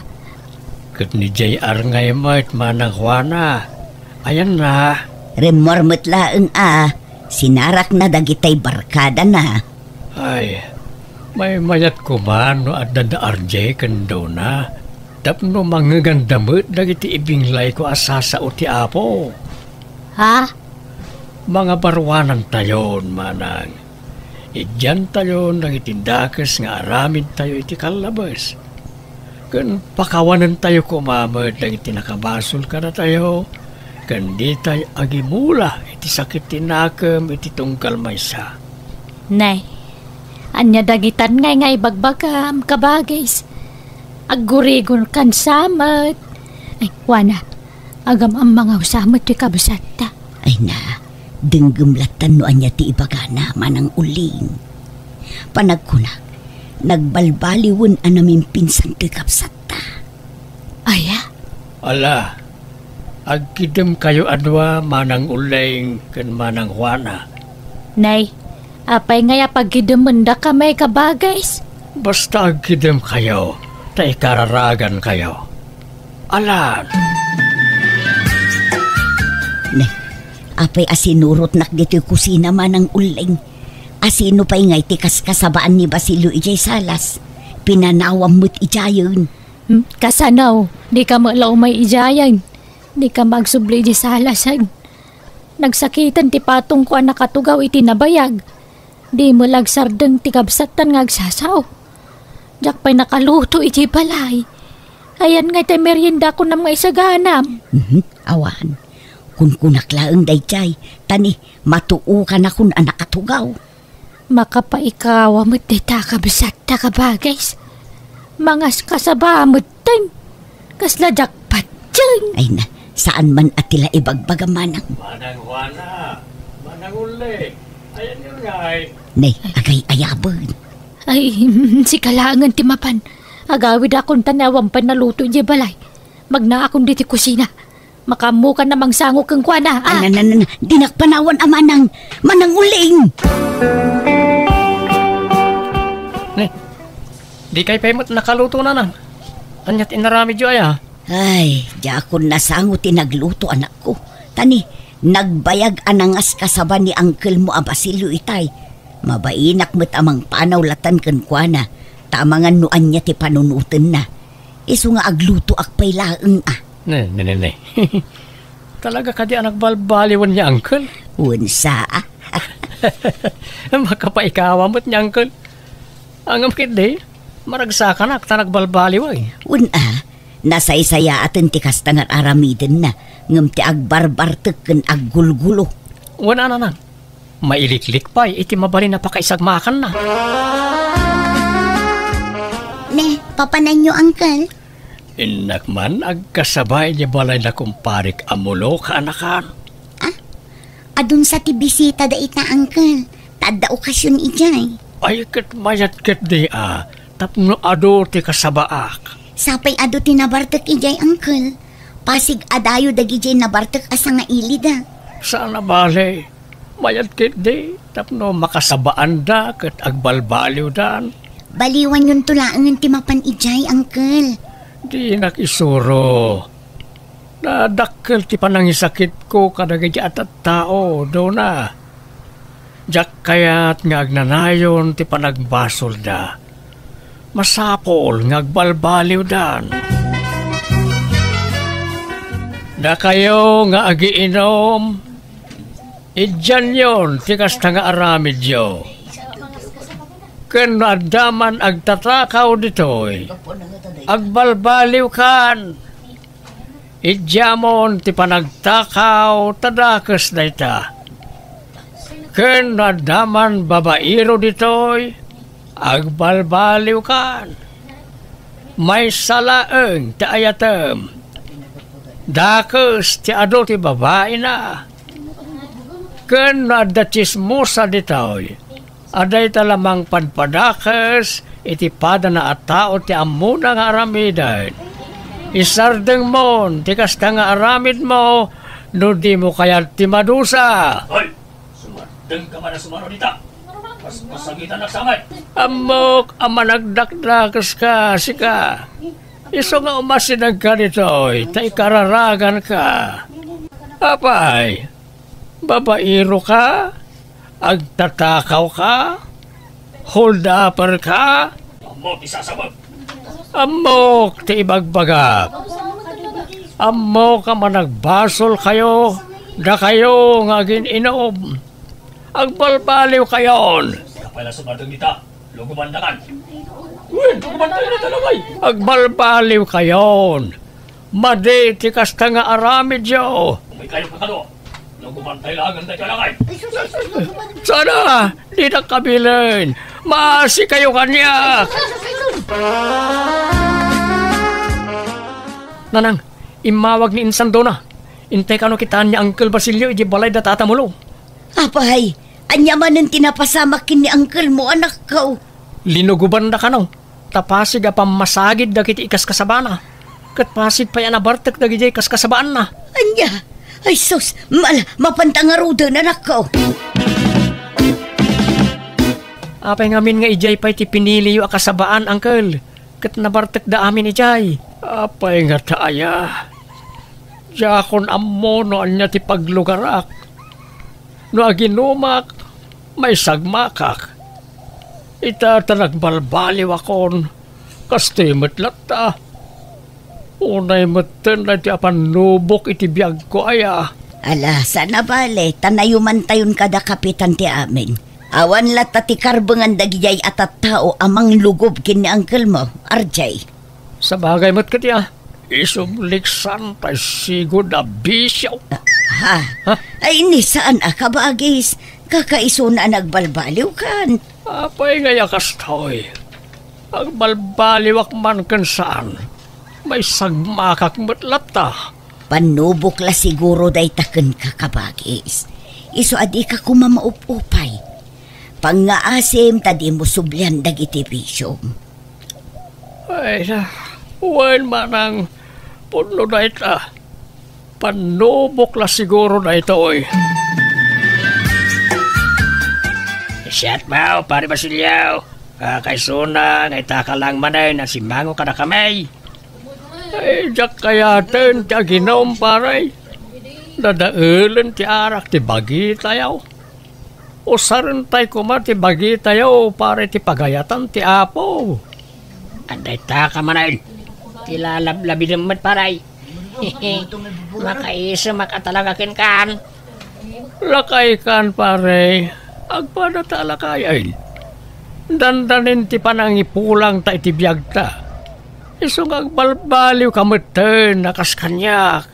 Ket ni J R ngay met, Manang Juana. Ayanna? Rimmuar met laeng a, sinarakna dagitay barkadana. Ay, maymayat koma no adda da R J ken Dona, tapno mangngeganda met dagiti ibinglayko a sasao ti Apo. Ha? Mangabaruanantayon, manang. Idiantayon dagiti dakes nga aramidtayo iti kallabes, ken pakawanentayo koma met dagiti nakabasol kadatayo, ken ditay agimula iti sakit ti nakem iti tunggal maysa. Nay, ania dagitan ngay nga ibagbagam, kabagis? Aggurigon kan samet. Ay, kuana, agam-ammangawsa met ti kabsatta. Ay na, denggem lattan no ania ti ibagana, Manang Uling. Panagkuna, nagbalbaliwen a namimpinsan toy kabsatta. Aya? Ala, agkidemkayo a dua, Manang Uling ken Manang Juana. Nay, apay ngay a pagkidemendakami, kabagis? Basta agkidemkayo, ta ikararagankayo. Alan! Ne, apay a sinurotnak ditoy kusina, Manang Uling? Asino pay ngay ti kaskasabaan ni Basilio idiay salas? Pinanawam met idiayen. Hmm, kasano? Dika met la umay idiayen. Dika magsubli idiay salasen. Nagsakiten ti patongko a nakatugaw iti nabayag. Di met la agsardeng ti kabsattan nga agsasao. Diak pay nakaluto iti balay. Ayan ngay ti meriendakon a maisaganam. Mhm, awan. Kunkunak laeng daydiay, ta ni, matuokanakon a nakatugaw. Makapaikawa met dayta a kabsatta, kabagis. Mangaskasaba met ten. Kasla diak patien. Ay na, saan man a ti la ibagbaga, Manang. Manang Juana, Manang Uling, ayanyo ngay. Ne, agay-ayaben. Ay, sika laengen ti mapan. Agawidakon ta ni awan pay naluto idiay balay. Magnaakon ditoy kusina. Makaammokan a mangsango kenkuana, a. Ay, na, na, na, na. Dinak panawan a Manang, Manang Uling! Ne, dikay pay met nakaluto, Nanang. Ania ti inaramidyo aya? Ay, diakon nasango ti nagluto, anakko. Ta ni, nagbayag a nangaskasaba ni angkelmo a Basilio itay. Mabainak met a mangpanaw latan kenkuana, ta amangan no ania ti panunotenna. Isu nga aglutoak pay laeng a. Ne, ne, ne, ne. Talaga kadi a nagbalbaliwen ni Uncle? Wen sa. Makapaikawa met ni Uncle. Ngem ketdi, maragsakanak ta nagbalbaliw, ay. Wen a, nasaysayaaten ti kasta nga ar-aramidenna, ngem ti agbarbartek ken aggulgulo. Wen a, Nanang. Mailiklik pay iti mabalin a pakaisagmakanna. Ne, papananyo, Uncle? Innak man agkasaba idiay balay na kumparik a Mulo, kaanakan. Ah? Adun sa ti bisita dayta, Uncle. Ta adda okasion idiay. Ay, ket mayat ketdi a, tapno adu ti kasabaak. Sapay adu ti nabartek idiay, Uncle. Pasig a dayo dagidiay nabartek a sangailida. Saan a bale. Mayat ketdi tapno makasabaanda ket agbalbaliwdan. Baliwanyonto laengen ti mapan idiay, Uncle. Dinak isuro. Nadakkel ti panangisakitko kadagiti a tattao, Dona. Diak kayat nga agnanayon ti panagbasolda. Masapul nga agbalbaliwdan. Dakayo nga agiinom, idianyon ti kasta nga aramidyo. Ken no adda man agtatakaw ditoy, agbalbaliwkan. Idiamon ti panagtakaw ta dakes dayta. Ken no adda man babairo ditoy, agbalbaliwkan. Maysa laeng ti ayatem. Dakes ti adu ti babaina. Ken no adda tsismosa ditoy, a dayta la mangpadpadakes iti padana a tao ti ammona nga aramiden. Isardengmon ti kasta nga aramidmo no dimo kayat ti madusa. Hoy! Sumardengka man a sumano dita! Paspasagitannak sa met! Ammok a managdakdakeska, sika. Isu nga umasidegka ditoy, ta ikararaganka. Apay, Babairoka? Agtatakawka? Hold-upperka? Ammok ti sasabak. Ammok ti ibagbagak. Ammok a managbasolkayo, dakayo nga agin-inom. Agbalbaliwkayon. Pala sa barteng dita, lugubandakan. Uy, lugubandakan na talaga, eh. Agbalbaliwkayon. Madi ti kasta nga aramidyo. Umay kayo kakado. Lugubantay laeng dayta lakay. Sana, dinak kabilen. Maasikayo kaniak. Nanang, immawag ni Insandona. Intay kano kitaan ni Uncle Basilio iti balay da Tata Mulo. Apay, ania manen ti napasamak ken ni uncle mo, anakko? Linugobanda kano, ta pasig a pammasagid dagiti ikaskasabana, ket pasig pay a nabartek dagidiay kaskasabaanna. Ania? Ay sus, mala, mapanta ngaruden, anakko. Apay ngamin nga idiay pay ti piniliyo a kasabaan, uncle, ket nabartekda amin idiay? Apay nga ta aya? Diakon ammo no ania ti paglugarak. No aginumak, maisagmakak. Ita ta nagbalbaliwakon, kastoy met latta. Unay metten daytoy a pannubok iti biagko aya. Ala, saan a bale, ta nayumantayon kada kapitan ti amin. Awan latta ti karbengan dagidiay a tattao a manglugob ken ni uncle mo, R J. Sabagay met ket ya, isubliksan tay sigud a bisio. Ha? Ha? Ay, ni saan a kabagis, kakaisuna a nagbalbaliwkan. Apay nga ya kastoy? Agbalbaliwak man ken saan, maisagmakak met latta. Pannubok la siguro dayta kenka, kabagis. Isu a dika koma maup-upay. Pangngaasim ta dimo sublian dagiti bisiom. Ay, na, wen manang pudno dayta. Pannubok la siguro daytoy. Siak, Pare Basilio. Kakaisuna nga itaka lang manen a simmango kadakami. Ay, diak kayaten ti aginum, pare. Dadaelen ti arak ti bagitayo. Usarentay koma ti bagitayo, pare, ti pagayatan ti Apo. Adda itaka manen. Ti lalablabidem met, pare. Makaisemak a talaga kenkan. Lakaykan, pare. Agpada ta a lakayen. Dandanin ti panangipulangta iti biagta. Isu nga agbalbaliwka metten a kas kaniak.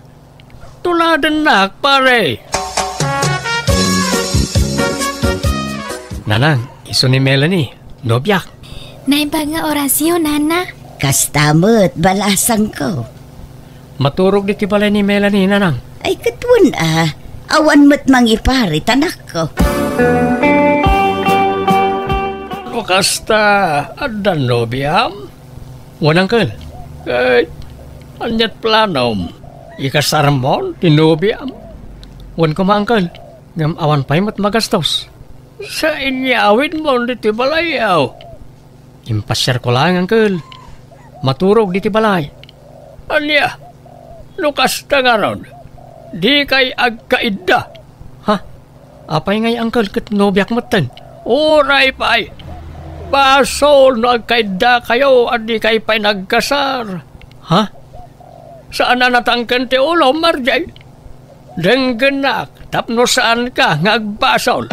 Tuladennak, pare. Nanang, isu ni Melanie, nobiak. Naimbag nga orasyo, Nana. Kasta met, balasangko. Maturog ditoy balay ni Melanie, Nanang. Ay, ket wen a. Awan met mangiparit, anakko. No kasta, adda nobiam? Wen, Uncle. Ket aniat planom? Ikasarmon ti nobiam? Wen koma, Uncle. Ngem awan pay met magastos. Sa inyawidmon ditoy balay, aw? Impasiarko laeng, Uncle. Maturog ditoy balay. Ania? No kasta ngarud, dikay agkaidda. Ha? Apay ngay, Uncle, ket nobiak metten? Uray pay. Basol no agkaiddakayo a dikay pay nagkasar. Ha? Saan a natangken ti ulom, Marjay? Denggennak tapno saanka nga agbasol.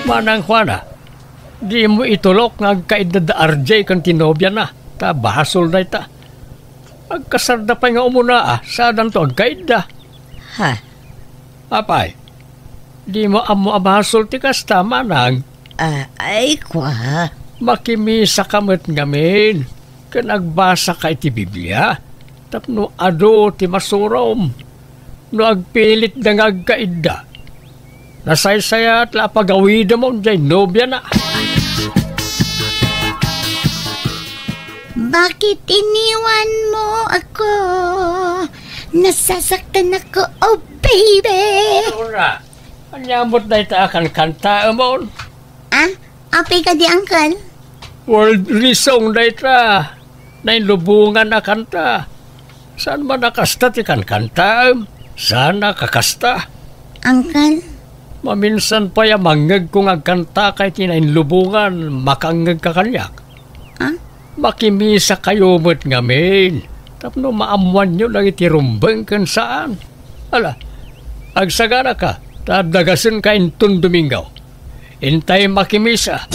Manang Juana, dimo itulok nga agkaidda da R J ken ti nobiana, ta basol dayta. Agkasarda pay nga umuna a, saandanto agkaidda. Ha? Apay, dimo ammo a basol ti kasta, manang? Ah, ay, kua. Makimisaka met ngamin, ken agbasaka iti Biblia, tapno adu ti masurom. No agpilitda nga agkaidda, nasaysayaat la a pagawidemon jay nobiana. Bakit iniwan mo ako? Nasasaktan ako, oh baby! Laura, ania met dayta a kankantaemon? Ah, apay kadi, Uncle? Worldly song dayta. Nainlubongan a kanta. Saan man a kasta ti kankantaem? Saan a kakasta? Uncle? Maminsan pay a mangngegko nga agkantaka iti nainlubongan, makangngegka kaniak? Ah? Makimisakayo met ngamin, tapno maammoanyo dagiti rumbeng ken saan. Ala, agsaganaka, ta adda gasenka inton Domingo. Intay makimisa.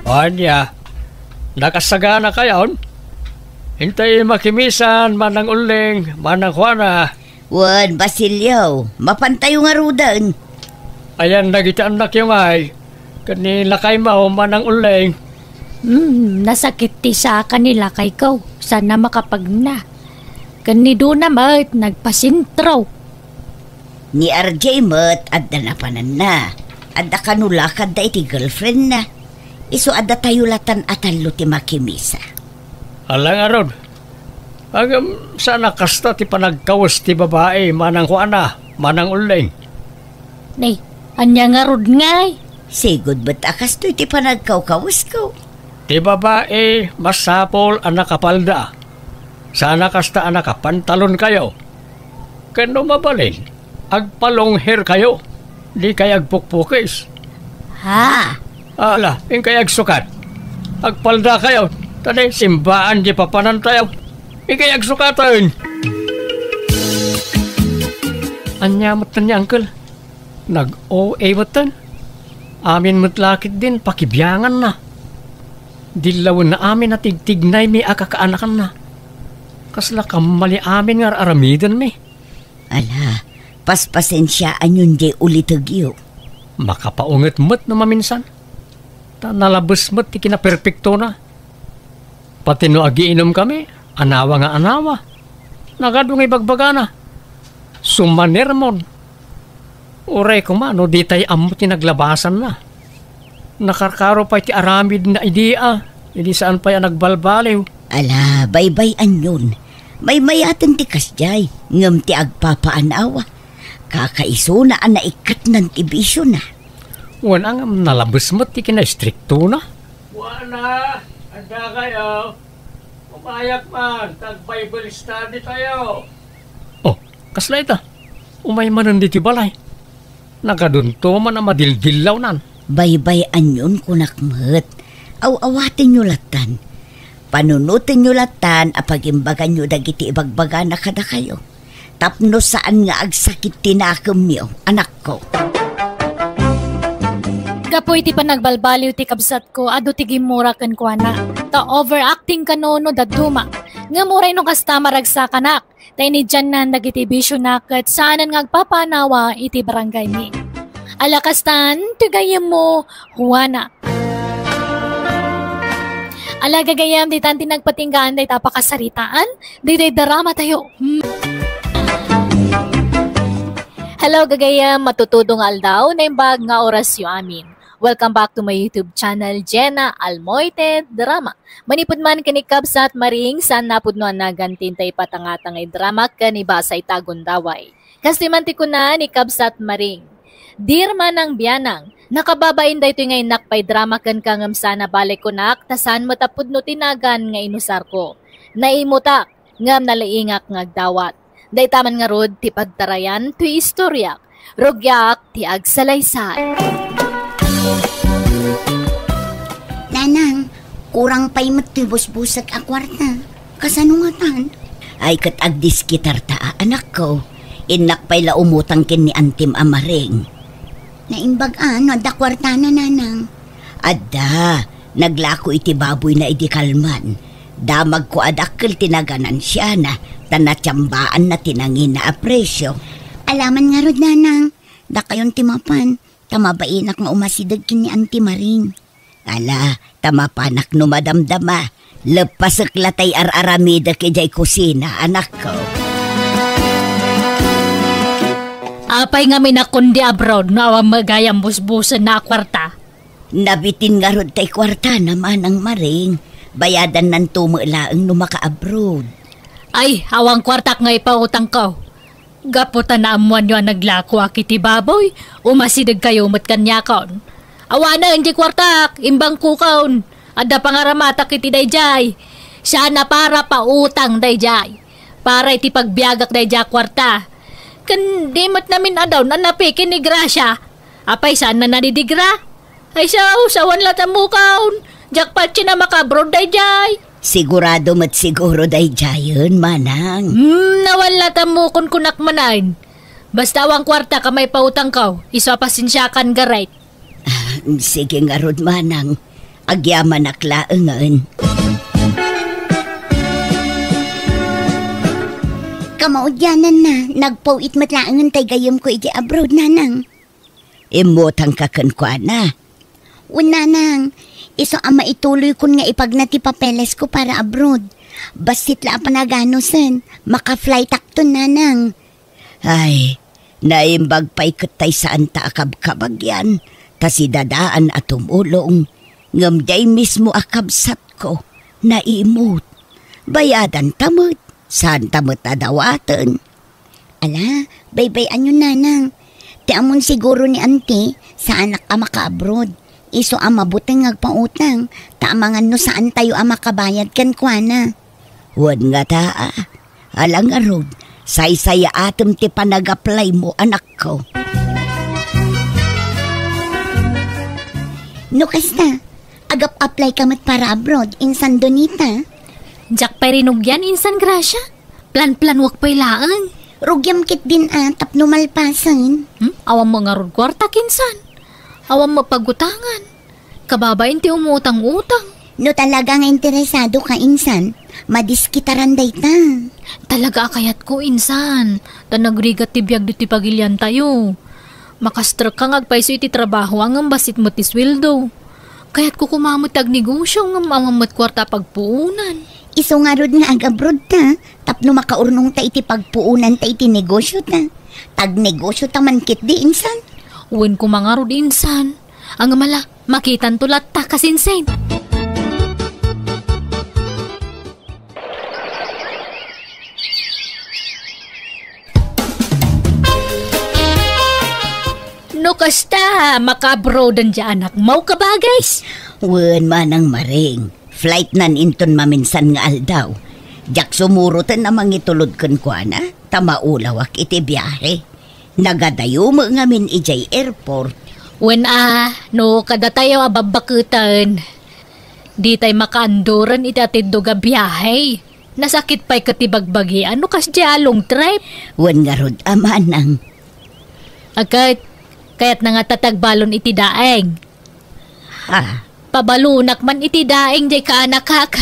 Ania, nakasaganakayon? Intay makimisan, Manang Ulleng, Manang Juana. Wen, Basilio, mapantayo ngaruden. Ayan dagiti annakyo ngay, ken ni lakaymo, Manang Ulleng. Hmm, nasakit ti saka ni lakayko, saan a makapagna. Ken ni Dona met, nagpasentro. Ni R J met, adda napananna. Adda kano lakadda iti girlfriendna. Isu a datayo latan a tallo ti makimisa. Ala ngarud. Ngem saan a kasta ti panagkawes ti babai, Manang Juana, Manang Ulleng. Nay, ania ngarud ngay? Sigud met a kastoy ti panagkawkawesyo. Ti babai, masapul a nakapalda. Saan a kasta a nakapantalonkayo. Ken no mabalin, agpa-long hairkayo. Dikay agpukpukis. Ha? Ala, inkay agsukat. Agpaldakayo, ta di simbaan di papanantayo. Inkay agsukaten. Ania met ni Uncle? Nag-O A met ten. Amin met lakit din pakibianganna. Dillawenna amin a tigtignaymi a kakaanakanna. Kasla kammali amin nga ar-aramidenmi. Ala, paspasensiaanyon jay ulitegyo. Makapaunget met no maminsan. Ta nalabes met ti kinaperpektona. Pati no agiinumkami, anawa nga anawa. Nagadu nga ibagbagana. Sumanermon. Uray koma no ditay ammo ti naglabasanna. Nakarkaro pay ti aramidna idi a, idi saan pay a nagbalbaliw. Ala, baybay-anyon. Maymayaten ti kasdiay, ngem ti agpapaanawa. Kakaisuna a naikkatnan ti bisiona. Wen a ngem nalabes met ti kinaistriktona. Juana, adda kayo. Umayak man, tag-Bible study tayo. Oh, kasla ita? Umay manen ditoy balay. Nagadunto man a madildillawnan. Baybay-anyon kunak met. Aw-awatenyo lattan. Panunotenyo lattan a pagimbaganyo dagiti ibagbagana kadakayo. Tapno saan nga agsakit ti nakemyo, anakko. Gapu iti panagbalbaliw ti kabsatko, adu ti gimmura kenkuana. Ta overacting kano no dadduma. Ngem uray no kasta maragsakanak, ta inidiannan dagiti bisiona ket saanen nga agpapaanawa iti barangaymi. Ala kastan, ti gayyemmo, Juana. Ala gagayyem, ditan ti nagpatinggaan dayta a pakasaritaan, daytoy drama tayo. Hmm. Hello gagayyem, matutudo nga aldaw, naimbag nga orasyo amin. Welcome back to my YouTube channel, Jenna Almoite Drama. Manipud man ken ni Kabsat Maring, saan napudno a naganti ta ipatangtang nga drama ken ibasa ita a gundaway. Kastoy man ti kuna ni Kabsat Maring, "Dear Manang Bianang, nakababain daytoy nga innak pay drama kenka ngem saan a bale kunak ta saan met a pudno ti nagan nga inusarko. Naimutak ngem nalaingak nga agdawat. Dayta man ngarud ti pagtarayan toy istoriak. Rugiak ti agsalaysay." Nanang, kurang pay met toy busbusek a kuarta. Kasano ngatan? Ay, ket agdiskitarta a, anakko. Innak pay la umutang ken ni antim a Maring. Naimbag a no adda kuartana, Nanang. Adda, naglako iti baboyna idi kalman. Damagko a dakkel ti naganansiana, ta natiambaanna ti nangina a presio. Alaman ngarud, Nanang, dakayon ti mapan, ta mabainak nga umasideg ken ni Auntie Maring. Ala, ta mapanak no madamdama. Leppasek la tay ar-aramidek idiay kusina, anakko. Apay ngamin a kundi abroad no awan met gayam busbusenna a kuarta? Nabitin ngarud tay kuartana, Manang Maring. Bayadannanto met laeng no maka-abroad. Ay, awan kuartak nga ipautangko. Gapu ta naammoanyo a naglakoak iti baboy, umasidegkayo met kaniakon. Awanen ti kuartak, imbangkokon. Adda pangaramatak iti daydiay. Saan a para pautang daydiay. Para iti pagbiagak daydiay a kuarta. Ken di met namin-adaw a napiki ni Gracia. Apay saan a nadidigra? Ay, sao, sao, awan latta mukon. Jackpot ti na maka-abroad daydiay. Sigurado met siguro daydiayen, Manang. Hmm, awan latta mukon kunak manen. Basta awan kuarta ka maipautangko, isu a pasensiakan, Gareth. Ah, sige ngarud, manang. Agyamanak laengen. Kamaudiananna, nagpaw-it met laengen tay gayyemko idiay abroad, nanang. Immutangka kenkuana. Wen, nanang, isu a maituloykon nga ipagna ti papelesko para abroad. Bassit la a panaganusen, maka-flightakton, nanang. Ay, naimbag pay ket tay saanta a kabkabagian, ta si Dadaan a tumulong, ngem diay mismo a kabsatko, naimut. Bayadanta met, saanta met a dawaten. Ala, baybay-anyon, nanang. Ti ammon siguro ni Auntie, saanak a maka-abroad. Isu a mabuteng nga agpautang, ta amangan no saantayo a makabayad kenkuana. Wen ngata, a. Ala ngarud, saysayaatem ti panag-applymo, anakko. No kasta, agap-apply ka met para abroad, insan Donita? Diak pay rinugian, insan Gracia. Plan-planuak pay laeng. Rugiam ketdin a tapno malpasen. Hmm? Awan met ngarud kuarta, insan. Awan met pagutangan. Kababain ti umutang-utang. No talaga nga interesado ka, insan, madiskitaran dayta. Talaga a kayatko, insan. Ta nagrigat ti biag ditoy pagiliantayo. Makastrek ka nga agpayso iti trabaho a ngem bassit met ti sueldo. Kayatko koma met ti agnegosio ngem awan met kuarta a pagpuonan. Isu ngarud nga ag-abroad ta, tapno makaurnongta iti pagpuonanta iti negosiota. Agnegosiota man ketdi, insan. Wen koma ngarud, insan. Ngem ala, makitanto latta, kasinsin. No kasta, maka-abroaden diay anakmo, kabagis? Wen, manang Maring. Flightnan inton maminsan nga aldaw. Diak sumuroten a mangitulod kenkuana, ta maulawak iti biahe. Nagadayo met ngamin idiay airport. Wen a, no kadatayo a babbaketen, ditay makaanduren iti atiddog a biahe. Nasakit pay ket ti bagbagian no kasdiay a long trip. Wen ngarud a, manang. Ket, kayatna ngata ti agbalon iti daeng. Ha? Pabalonak man iti daeng diay kaanakak.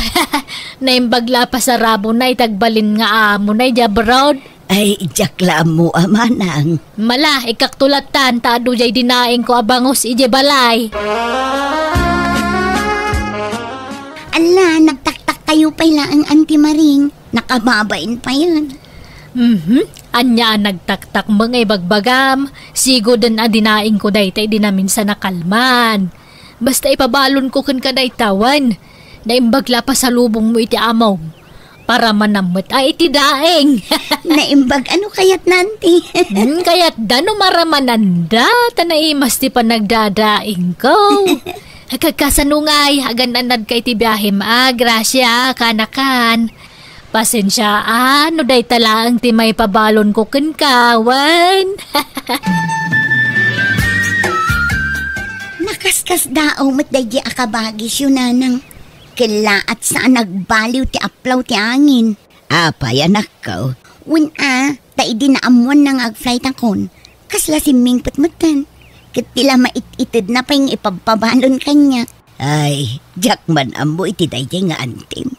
Naimbag la a pasarabona iti agbalin nga amona idiay abroad. Ay, diak la ammo a, manang. Mala, ikkakto lattan, ta adu diay dinaengko a bangus idiay balay. Ala, nagtaktakkayo pay laeng, Auntie Maring. Nakababain payen. Mhm. Ania a nagtaktakmo nga ibagbagam? Sigoden a dinaengko dayta idi naminsan a kalman. Basta ipabalonko kenka dayta, wen. Naimbag la a pasalubongmo iti amom. Paramanam met a iti daeng. Naimbag a no kayatna, Auntie. Hmm, kayatda no maramananda, ta naimas ti panagdadaengko. Agkakasano ngay, agan-anadka iti biahem a, Gracia, kaanakan. Pasensia a, no dayta laeng ti maipabalonko kenka, wen. Nakaskasdaaw met daydi a kabagisyo, nanang. Kellaat sa a nagbaliw ti aplaw ti angin. Apay, anakko? Wen a, ta idi naammoanna nga agflightakon, kasla simmingpet metten. Ket ti la mait-itedna pay nga ipabpabalon kaniak. Ay, diak man ammo iti daydiay nga antim.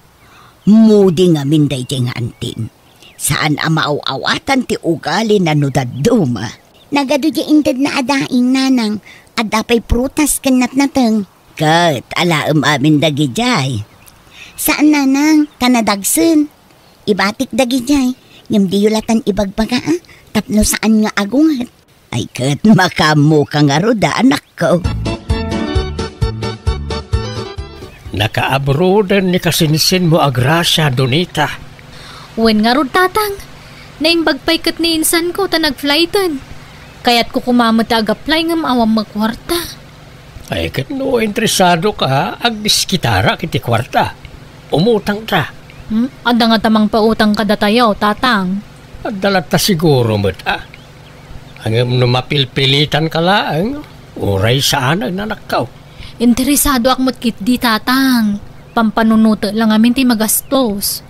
Moody ngamin daydiay nga antim. Saan a maaw-awatan ti ugalina no dadduma. Nagadu diay intedna a daing, nanang, adda pay prutas ken natnateng. Ket alaem amin dagidiay. Saan, nanang, ta nadagsen. Ibatik dagidiay, ngem diyo latan ibagbaga, a, tapno saan nga agunget. Ay ket, makaammoka ngarud a, anakko. Nakaabroaden ni kasinsinmo a Gracia, Donita. Wen ngarud, tatang. Naimbag pay ket ni insanko ta nagflighten. Kayatko koma met a agapplay ngem awan met kuarta. Ay, ket no interesado ka, agdiskitarak iti kuarta. Umutang ta. Hmm? Adda ngata mangpautang kadatayo, tatang? Adda latta siguro met, a. Ngem no mapilpilitan ka laeng, uray saanen, anakko. Interesadoak met ketdi, tatang. Pampanunotek la ngamin ti magastos.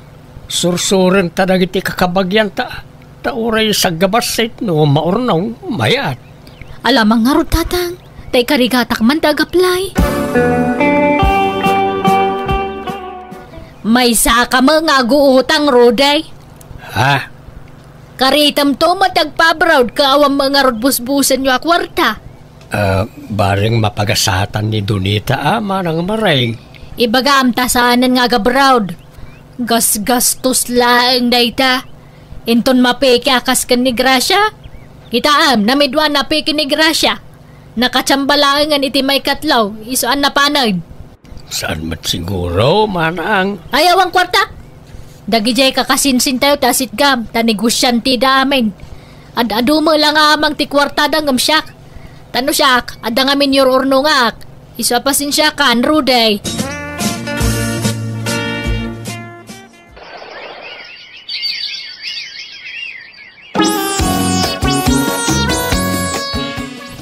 Sursurenta dagiti kakabagianta. Ta uray saggabassit no maurnong, mayat. Alamang ngarud, Tatang. Ta ikarigatak man ti agaplay. Maysaka met nga aguutang, Rudy. Ha? Karitamto met ti agpa-abroad ket awan met ngarud busbusenyo a kuarta. Ah, bareng mapagasatan ni Donita a, Manang Maring. Ibagam ta saanen nga agabroad. Gasgastos laeng dayta. Inton mapeke a kas ken ni Gracia. Kitaem, namidua napeke ni Gracia. Nakachamba laengen iti maikatlo, isu a napanen. Saan met siguro, Manang? Ay, awan kuarta. Dagidiay kakasinsintayo ti asitgam, ta negosiantida amin. Ad-adu met la nga amang ti kuartada ngem siak. Ta no siak, adda ngamin yur-urnongak. Isu a pasensiakan, Rudy.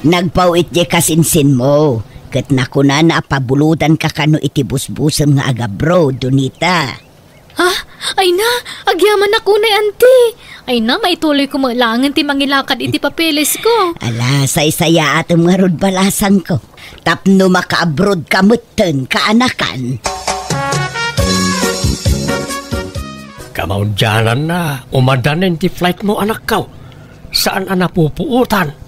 Nagpaw-it diay kasinsinmo, ket nakunana a pabulodanka kano iti busbusem nga agabroad, Donita. Ha? Ay na, agyamanak unay, Auntie. Ay na, maituloyko met laengen ti mangilakad iti papeles ko. Ala, saysayaatem ngarud balasangko. Tapno makaabroadka metten, kaanakan. Kamaudiananna, umadanen ti flightmo, anakko. Saan a napupuotan.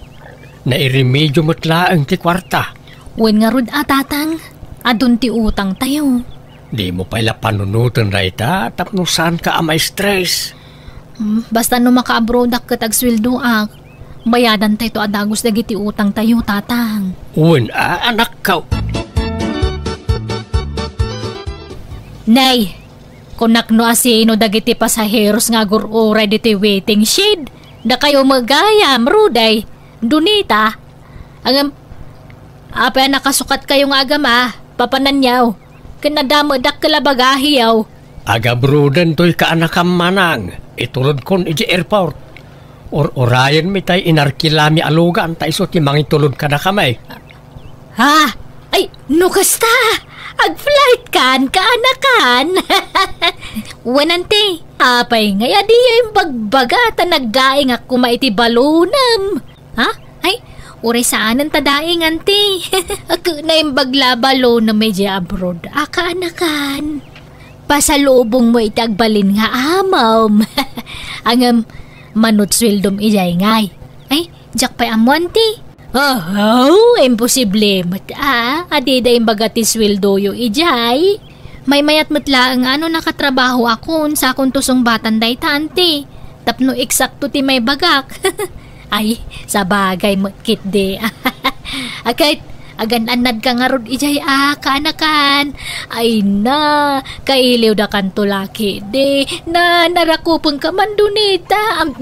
Nairemedio met laeng ti kuarta. Wen ngarud a, Tatang, adun ti utangtayo. Dimo pay la panunoten dayta tapno saanka a ma-stress. Hmm, basta no makaabroadak ket agsueldoak, bayadantayto a dagus dagiti utangtayo, Tatang. Wen a, anakko. Nay, kunak no asino dagiti pasaheros nga agur-uray ditoy waiting shed? Dakayo met gayam, Rudy, Donita. Ngem, apay a nakasukatkayo nga agama, papananyo? Ken adda met dakkel a bagahiyo. Agabroadantoy kaanakam, Manang. Itulodkon idiay airport. Ur-urayenmi tay inarkilami a lugan ta isu ti mangitulod kadakami. Ha? Ay, no kasta, agflightkan, kaanakan. Wen, Auntie, apay ngay a diyo imbagbaga ta nagdaingak koma iti balonem? Ha? Ay, uray saanen ta daing, Auntie. Ket naimbag la a balonem idiay abroad a kaanakan. Pasalubongmo iti agbalin nga amom. Ngem, mano ti sueldom idiay ngay? Ay, diak pay ammo, Auntie. Oh, imposible met a, a dida imbaga ti sueldoyo idiay. Maymayat met laeng a no nakatrabahoakon, sakonto sungbatan dayta, Auntie. Tapno eksakto ti maibagak. Ay, sabagay met ketdi. A ket, agan-annadka ngarud idiay a kaanakan. Ay na, kailiwdakanto la ketdi. Na, narakupenka man, Donita. Am-,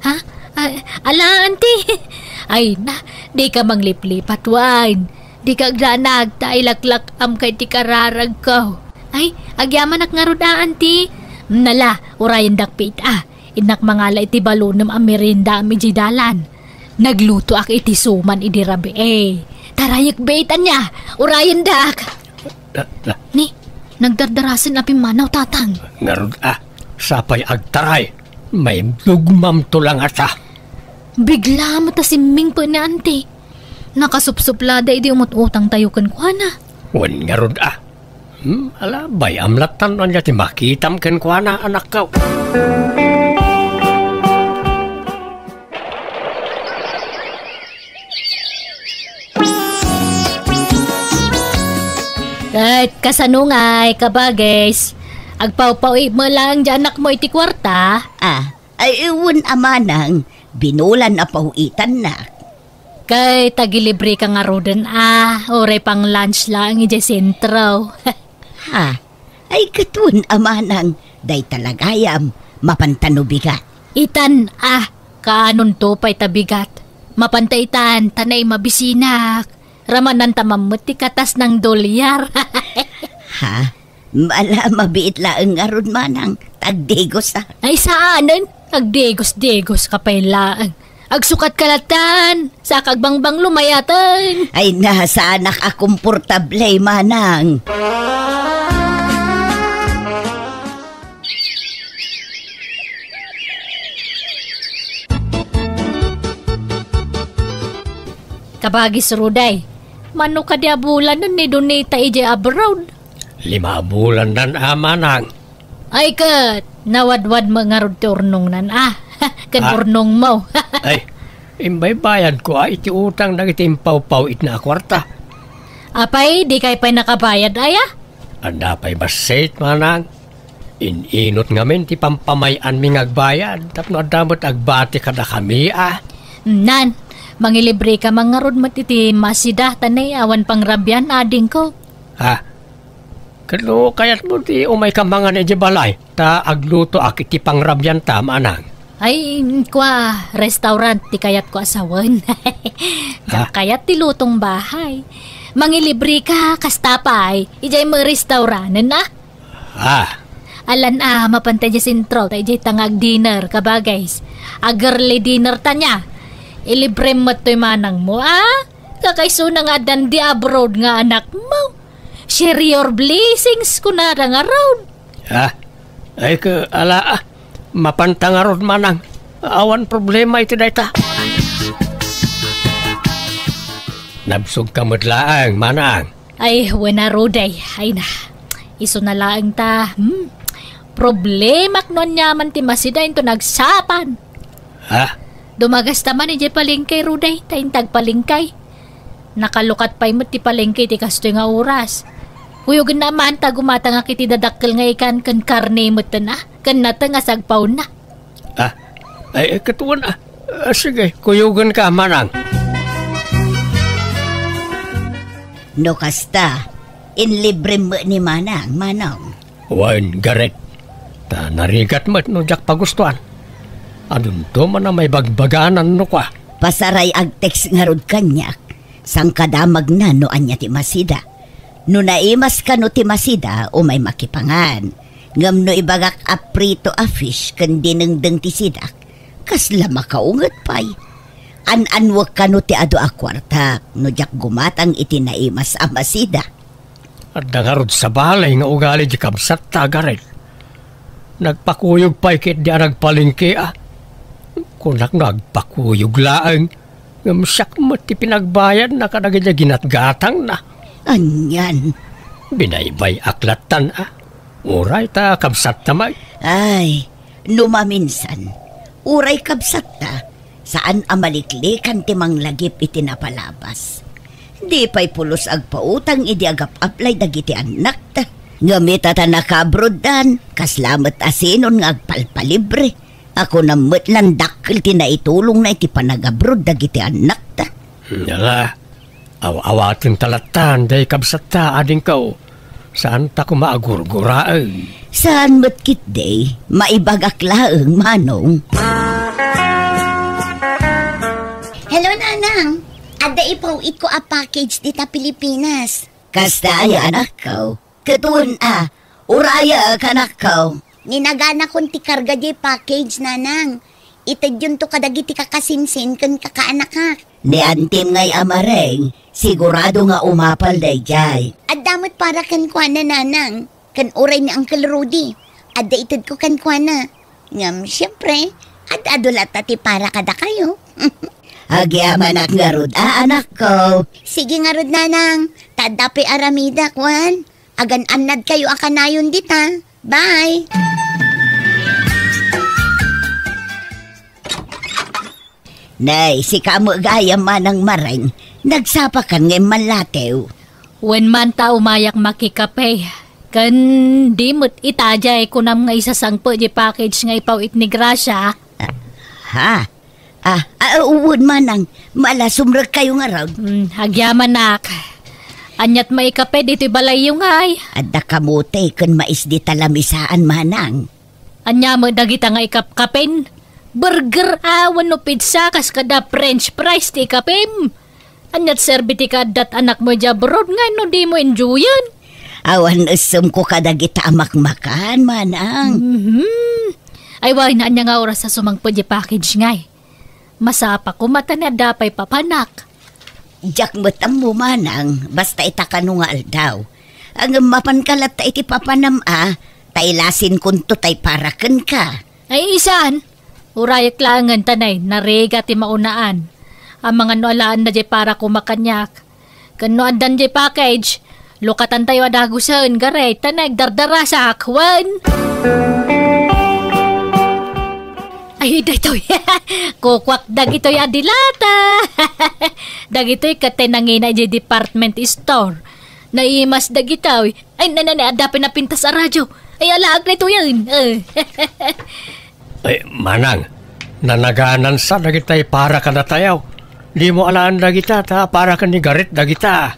ha? Ay, ala, Auntie. Ay na, dika mangliplipat wen. Dika agdanag ta ilaklak-amka iti kararagko. Ay, agyamanak ngarud a, Auntie. Nala, urayendak pay ita. Innak mangala iti balonem a meriendaam idiay dalan. Naglutoak iti suman idi rabii. Tarayek bet ania, urayendak. Na, na. Ni, nagdardarasen a pimmanaw, Tatang. Ngarud a, sapay agtaray. Maibdugmamto la ngata. Bigla met a simmingpet ni Auntie. Nakasupsuplada idi umut-utangtayo kenkuana. Wen ngarud a. Hmm, ala, bay-am lattan no ania ti makitam kenkuana, anakko. Ket kasano ngay, kabages? Agpawpaw-it met laeng ti anakmo iti kuarta? Ah, ay, wen a, Manang, binulan a paw-itannak. Ket agilibreka ngaruden a, uray pang-lunch laeng idiay sentro. Ha? Ay, ket wen a, Manang, dayta la gayam, mapanta no bigat. Itan a, kaanonto pay ta bigat. Mapanta itan, ta naimabisinak. Ramananta man met ti katas nang dolyar. Ha? Ala, mabiit laeng ngarud, Manang, ta agdigosak. Ay, saanen, agdigos-digoska pay laeng. Agsukatka lattan, saka agbangbanglo mayaten. Ay na, saanak a komportable, Manang. Kabagis, Ruday, mano kadi a bulanen ni Donita idiay abroad? Lima a bulannan a, manang. Ay ket, nawadwad met ngarud ti urnongnan a. Ken Ah. urnongmo. Ay, imbaybayadko a iti utang dagiti impawpaw-itna a kuarta. Apay, dikay pay nakabayad aya? Adda pay bassit, manang. In-inut ngamin ti pampamay-anmi nga agbayad tapno adda met agbati kadakami a. Nan, mangilibreka man ngarud met iti Masida, ta nay awan pangrabian, adingko. Ha? Ket no kayatmo ti umayka mangan idiay balay, ta aglutoak iti pangrabianta, manang. Ay, kua, restaurant ti kayatko a sawen. Diak Ha? kayat ti lutong bahay. Mangilibreka, kasta pay, idiay met restauranten a. Ah. Alan a, mapanta idiay sentro, ta idiay ta nga ag-dinner, kabagays. Ag-early dinner ta nia. Ilibrem met toy manangmo, a? Kakaisuna nga addan di abroad nga anakmo. Share your blessings, kunada ngarud. Ah, ay ka, ala, ah. Mapanta ngarud, manang. Awan problema iti dayta. Nabsogka met laeng, manang. Ay, wen a, Ruday. Ay na. Isuna laeng ta, hmm? Problemak no aniaman ti Masida inton agsapan. Ha? Dumagasta man idiay palengke, Ruday, ta inton agpalengke. Nakalukat pay met ti palengke iti kastoy nga oras. Kuyogenna man ta gumatangak iti dadakkel nga ikan ken karne metten a, ken nateng a sagpaonna. Ah, ay, ay, ket wen, ah. Ah, sige, kuyogenka, manang. No kasta, inlibrem met ni manang, manong. Wen, Gareth. Ta narigat met no diak pagustuan. Adunto man a maibagbaganan no kua. Pasaray agtext ngarud kaniak. Sangkadamagna no ania ti Masida. No naimas kano ti Masida, umay makipangan. Ngem no ibagak a prito a fish ken dinengdeng ti sidak, kasla makaunget pay. An-anwek kano ti adu a kuartak no diak gumatang iti naimas a Masida. Adda ngarud sabali nga ugali di kabsatta, Gareth. Nagpakuyog pay ket di a nagpalengke a. Kunak no agpakuyog laeng, ngem siak met ti pinagbayadna kadagiti ginatgatangna. Anian? Binaybay-ak lattan a. Uray ta kabsatta met. Ay, no maminsan, uray kabsatta, saan a maliklikan ti manglagip iti napalabas. Di pay pulos agpautang idi agap-aplay dagiti annakta. Ngem ita ta nakaabroddan, kasla met a sinon nga agpalpalibre. Kunam met la dakkel ti naitulongna iti panagabroad dagiti annakta. Ala, aw-awaten ta lattan, day kabsatta, adingko. Saan ta koma agurguraen. Saan met ketdi, maibagak laeng, manong. Hello, Nanang. Adda ipaw-itko a package dita Pilipinas. Kasta aya, anakko? Ket wen a, urayek, anakko. Ninaganakon ti karga diay package, Nanang. Itedyonto kadagiti kakasinsin ken kakaanakak. Ni antim ngay a mareng, sigurado nga umapal daydiay. Adda met para kenkuana, Nanang, ken uray ni Uncle Rudy. Adda itedko kenkuana. Ngem, siempre, ad-adu latta ti para kadakayo. Agyamanak ngarud a, anakko. Sige ngarud, Nanang. Ta adda pay aramidek, wen. Agan-annadkayo a kanayon dita. Bye! Nay, sika met gayam, manang mareng. Nagsapakan nga immanlatew. Wen man ta umayak makikape. Ken di met ita diay kunam nga isasangpet diay package nga ipaw-it ni Gracia. Ah, ha? Ah, ah, wen, manang, mala, sumrekkayo ngarud. Hmm, agyamanak. Aniat maikape ditoy balayyo ngay? Adda kamote ken mais dita lamisaan, manang. Ania met dagita nga ikapkapen? Burger a wenno pizza kas kada French fries ti ikapem? Aniat serbi ti kaaddat anakmo idiay abroad nga inno dimo enjoyen? Awan essemko kadagita a makmakan, manang. Mhm. Ay, wen, ania nga oras a sumangpet diay package ngay? Masapa koma ta ni adda pay papanak. Diak met ammo, manang, basta ita kano nga aldaw. Ngem mapanka latta iti papanam a, ta ilasinkonto tay para kenka. Ay, isan? Urayek laengen ta nay, narigat ti maunaan. Amangan no alaanda jay para koma kaniak. Ken no addan jay package, lukatantayo a dagusen, Gareth, ta nagdardarasak, wen. Ay, daytoy. Kukuak dagitoy a dilata. Dagitoy ket tay nangina idiay department store. Naimas dagitoy. Ay, na, na, na, adda pay napintas a radyo. Ay, alaak daytoyen. Eh. Ay, manang, nanaganansa dagitay para kadatayo. Dimo alaan dagita, ta para ken ni Gareth dagita.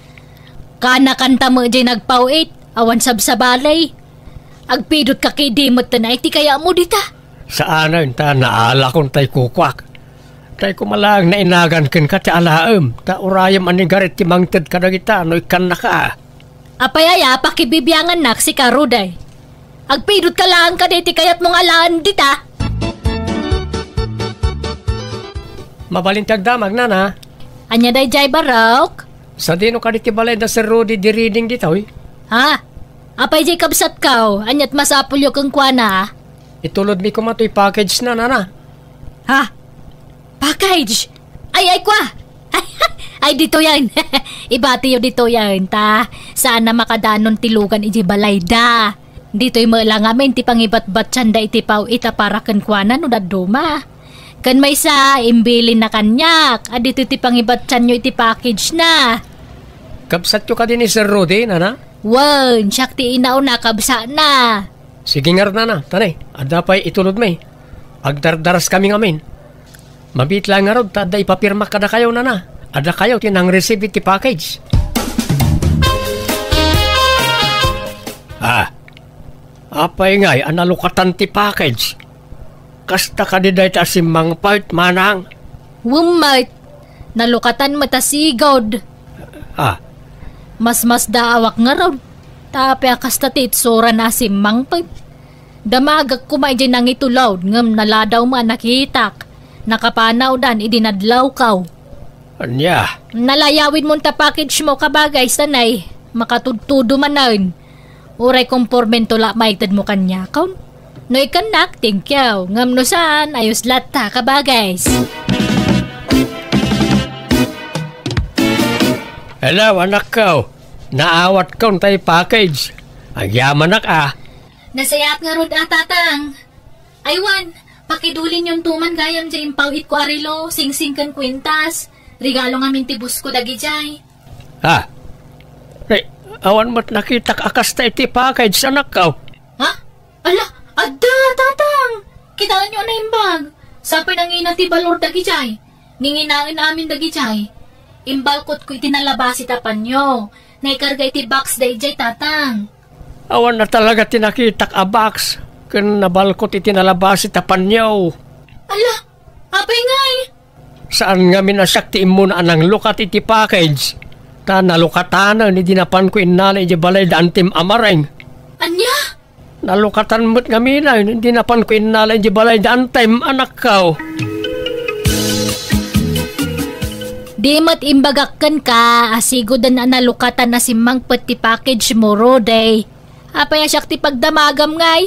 Kana kanta met jay nagpaw-it, awan sabsabali. Agpidot ka ket di met ta naay ti kayatmo dita. Saanen ta naalakon tay kukuak. Tay kumalaeng nainagan kenka ti alaem, ta urayem a ni Gareth ti mangted kadagita no ikkannaka. Apay aya a pakibibiangannak sika, Rudy? Agpidot ka laeng kadi ti kayatmo nga alaen dita? Mabalin ti agdamag, nana. Ania daydiay, Barok? Sadino kadi ti balay da Sir Rudy di Reading ditoy? Ha? Apay jay kabsatko? Aniat masapulyo kenkuana? Itulodmi koma toy package na, nana. Ha? Package? Ay, ay, kwa! Ay, ditoyen. Ibatiyo ditoyen, ta saan a makadanon ti lugan idiay balayda. Ditoy met la ngamin ti pangibatbatianda iti paw-it a para kenkuana no dadduma. Ken maysa, imbilinna kaniak a ditoy ti pangibatianyo iti package na. Kabsatyo kadi ni Sir Rudy, nana? Wen, siak ti inauna, kabsatna. Sige ngarud, nana, ta ne, adda pay itulodmi. Agdardaraskami ngamin. Mabiit laeng ngarud ta adda ipapirmak kadakayo, nana. Adda kayo ti nang-receive iti package. Ah, apay ngay a nalukatan ti package? Kasta kadi dayta a simmangpet, manang? Wen met, nalukatan met a sigud. Ah. Masmasdaawak ngarud, ta apay a kasta ti itsurana a simmangpet. Damagek koma idiay nangitulod ngem naladaw met a nakitak. Nakapanawdan idi nadlawko. Ania? Nalayawidmo ta package mo, kabagay, sanay. Makatudtudo manen. Uray kompormento la maitedmo kaniakon. No ikannak, thank you. Ngem no saan, ayos latta, kabagay. Hello, anakko. Naawatkon tay package. Agyamanak, a. Nasayaat ngarud a, Tatang. Ay wen, pakidulinyon to man gayam jay impaw-itko a relo, singsing ken kuintas. Regalo ngamin ti boss ko dagidiay. Ha? Ay, awan met nakitak a kasta iti package, anakko. Ha? Ala, adda, Tatang! Kitaenyo a naimbag. Sapay nangina ti balor dagidiay. Ninginaen amin dagidiay. Imbalkotko iti nalabasi ta panyo. Naikarga iti box daydiay, Tatang. Awan na talaga ti nakitak a box ken nabalkot iti nalabasi ta panyo. Ala, apay ngay? Saan ngamin a siak ti immuna a nanglukat iti package, ta nalukatanen idi napanko innala idiay balay da Antim a Mareng. Ania? Nalukatan met ngamin idi napanko innala idiay balay da Antim, anakko. Di met imbagak kenka a siguden a nalukatan a simmangpet ti package mo, Rudy. Apay a siak ti pagdamagam ngay?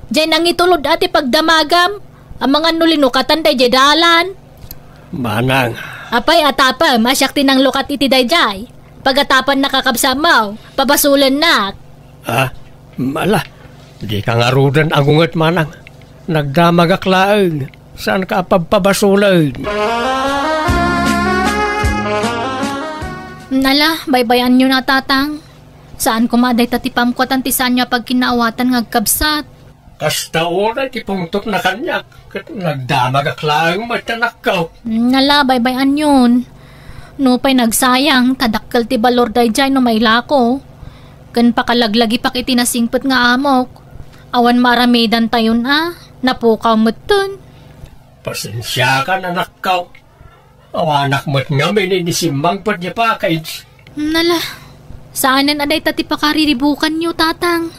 Diay nangitulod a ti pagdamagam. Amangan no linukatan daydiay dalan. Manang. Apay a tapem a siak ti nanglukat iti daydiay? Pagatapan nakakabsat mo, pabasolennak. Ah, mala, di ka ngaruden agunget, manang. Nagdamagak laeng, saan ka a pabpabasulen. Nala, baybay-anyo na, Tatang. Saan koma dayta ti pamkuatan ti saanyo a pagkinaawatan nga agkabsat. Kasta unay ti pungtotna kaniak, ket nagdamagak laeng met, anakko. Nala, baybay-anyon. Nupay nagsayang, ta dakkel ti balor daydiay no mailako. Ken pakalaglagipak iti nasingpet nga amok. Awan maaramidantayon a, napukaw metten. Pasensiakan, anakko. Awanak met ngamin idi simmangpet diay package. Nala, saanen a dayta ti pakariribukanyo, Tatang.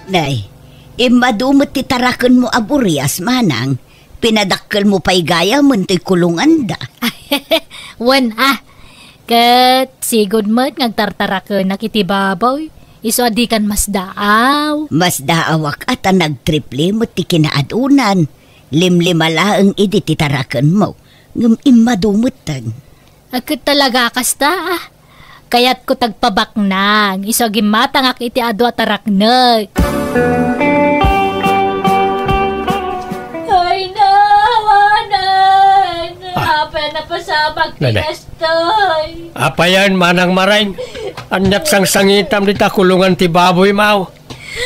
Nay, immadu met ti tarakenmo a burias, manang. Pinadakkelmo pay gayamen toy kulonganda. Wen, a. Ket sigud met nga agtartarakenak iti baboy. Isu a dikan masdaaw. Masdaawak a ta nagtriple met ti kinaadunan. Limlima laeng idi ti tarakenmo, ngem immadu metten. Ket talaga kasta, ah. Kayatko tagpabaknang, isu a gimmatangak iti adu a taraknek. Ay, nawanan! Ah. Apay a napasamak ti Nanay. Kastoy? Apayen, Manang Mareng? Ania't sangsangitam dita kulongan ti baboy, maw?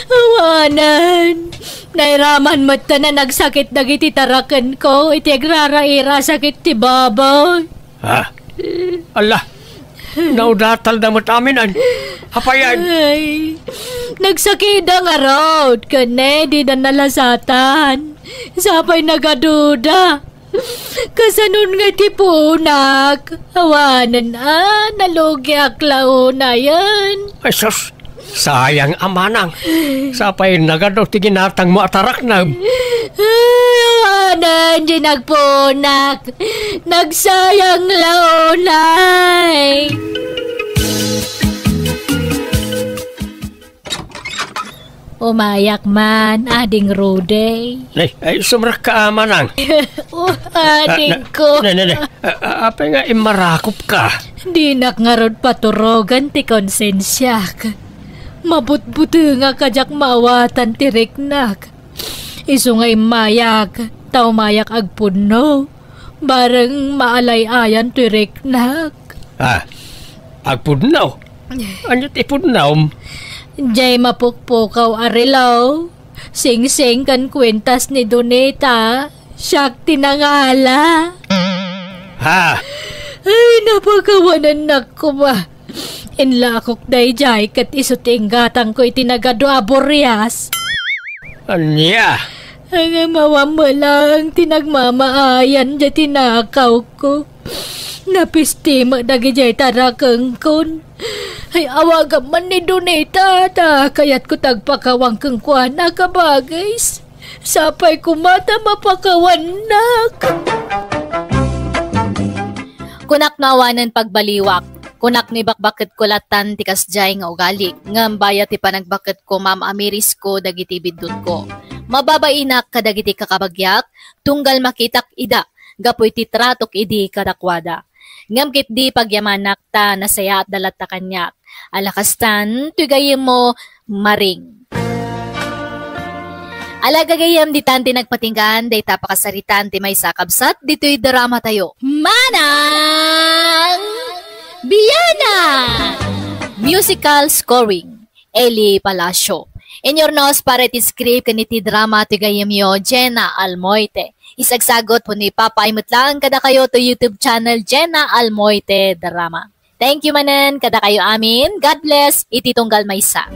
Awanen. Nairaman met ta a nagsakit dagiti tarakenko iti agraraira a sakit ti baboy. Ha? Alla, naudatalda met amin, an? Apayen? Ay, nagsakitda ngarud, ken ne, dida nalasatan. Sapay nagaduda. Kasanon nga ti punak? Awanen a, nalugiak la unayen. Ay, sus! Sayang a manang. Sapay nagadu ti ginatangmo a taraknem. Ay, awanen ti nagpunak. Nagsayang la unay. Umayak man, Ading Rudy. Nay, ay, sumrekka a manang. Oh, adingko. Na, na, na, na. A, a, apay nga immarakopka? Dinak ngarud paturogen ti konsensiak. Mabutbutengak a diak maawatan ti riknak. Isu nga immayak, ta umayak agpudno. Bareng maalay-ayan ti riknak. Ah, agpudno? Ania ti pudnom? Jay mapukpukaw a relo. Singsing ken kuentas ni Donita. Siak ti nangala. Ha? Ay, napakawanennak koma. Inlakok daydiay ket isu ti inggatangko iti nagadu a burias. Ania? Ngem awan met laeng ti nagmamaayan diay tinakawko. Napisti met dagidiay tarakengkon. Ay, awagam man ni Donita, ta kayatko ti agpakawan kenkuana, kabagis. Sapay koma ta mapakawannak. Kunak no awanen pagbaliwak. Kunak no ibakbaketko latan ti kasdiay nga ugalik. Ngem bayat ti panagbaketko, maam-amirisko dagiti biddutko. Mababainak kadagiti kakabagiak, tunggal makitak ida, gapu iti tratok idi kadakuada. Ngem ketdi pagyamanak ta nasayaatda latta kaniak. Ala kastan, ti gayyemmo, Maring. Ala gagayyem, ditan ti nagpatinggaan dayta pakasaritaan ti maysa a kabsat ditoy dramatayo. Manang Biana! Musical scoring, Eli Palacio. Inyurnos para iti script ken iti drama ti gayyemyo, Jenna Almoite. Isagsagot wenno ipapaay met laeng kadakayo to YouTube channel, Jenna Almoite Drama. Thank you manen kadakayo amin. God bless iti tunggal maysa.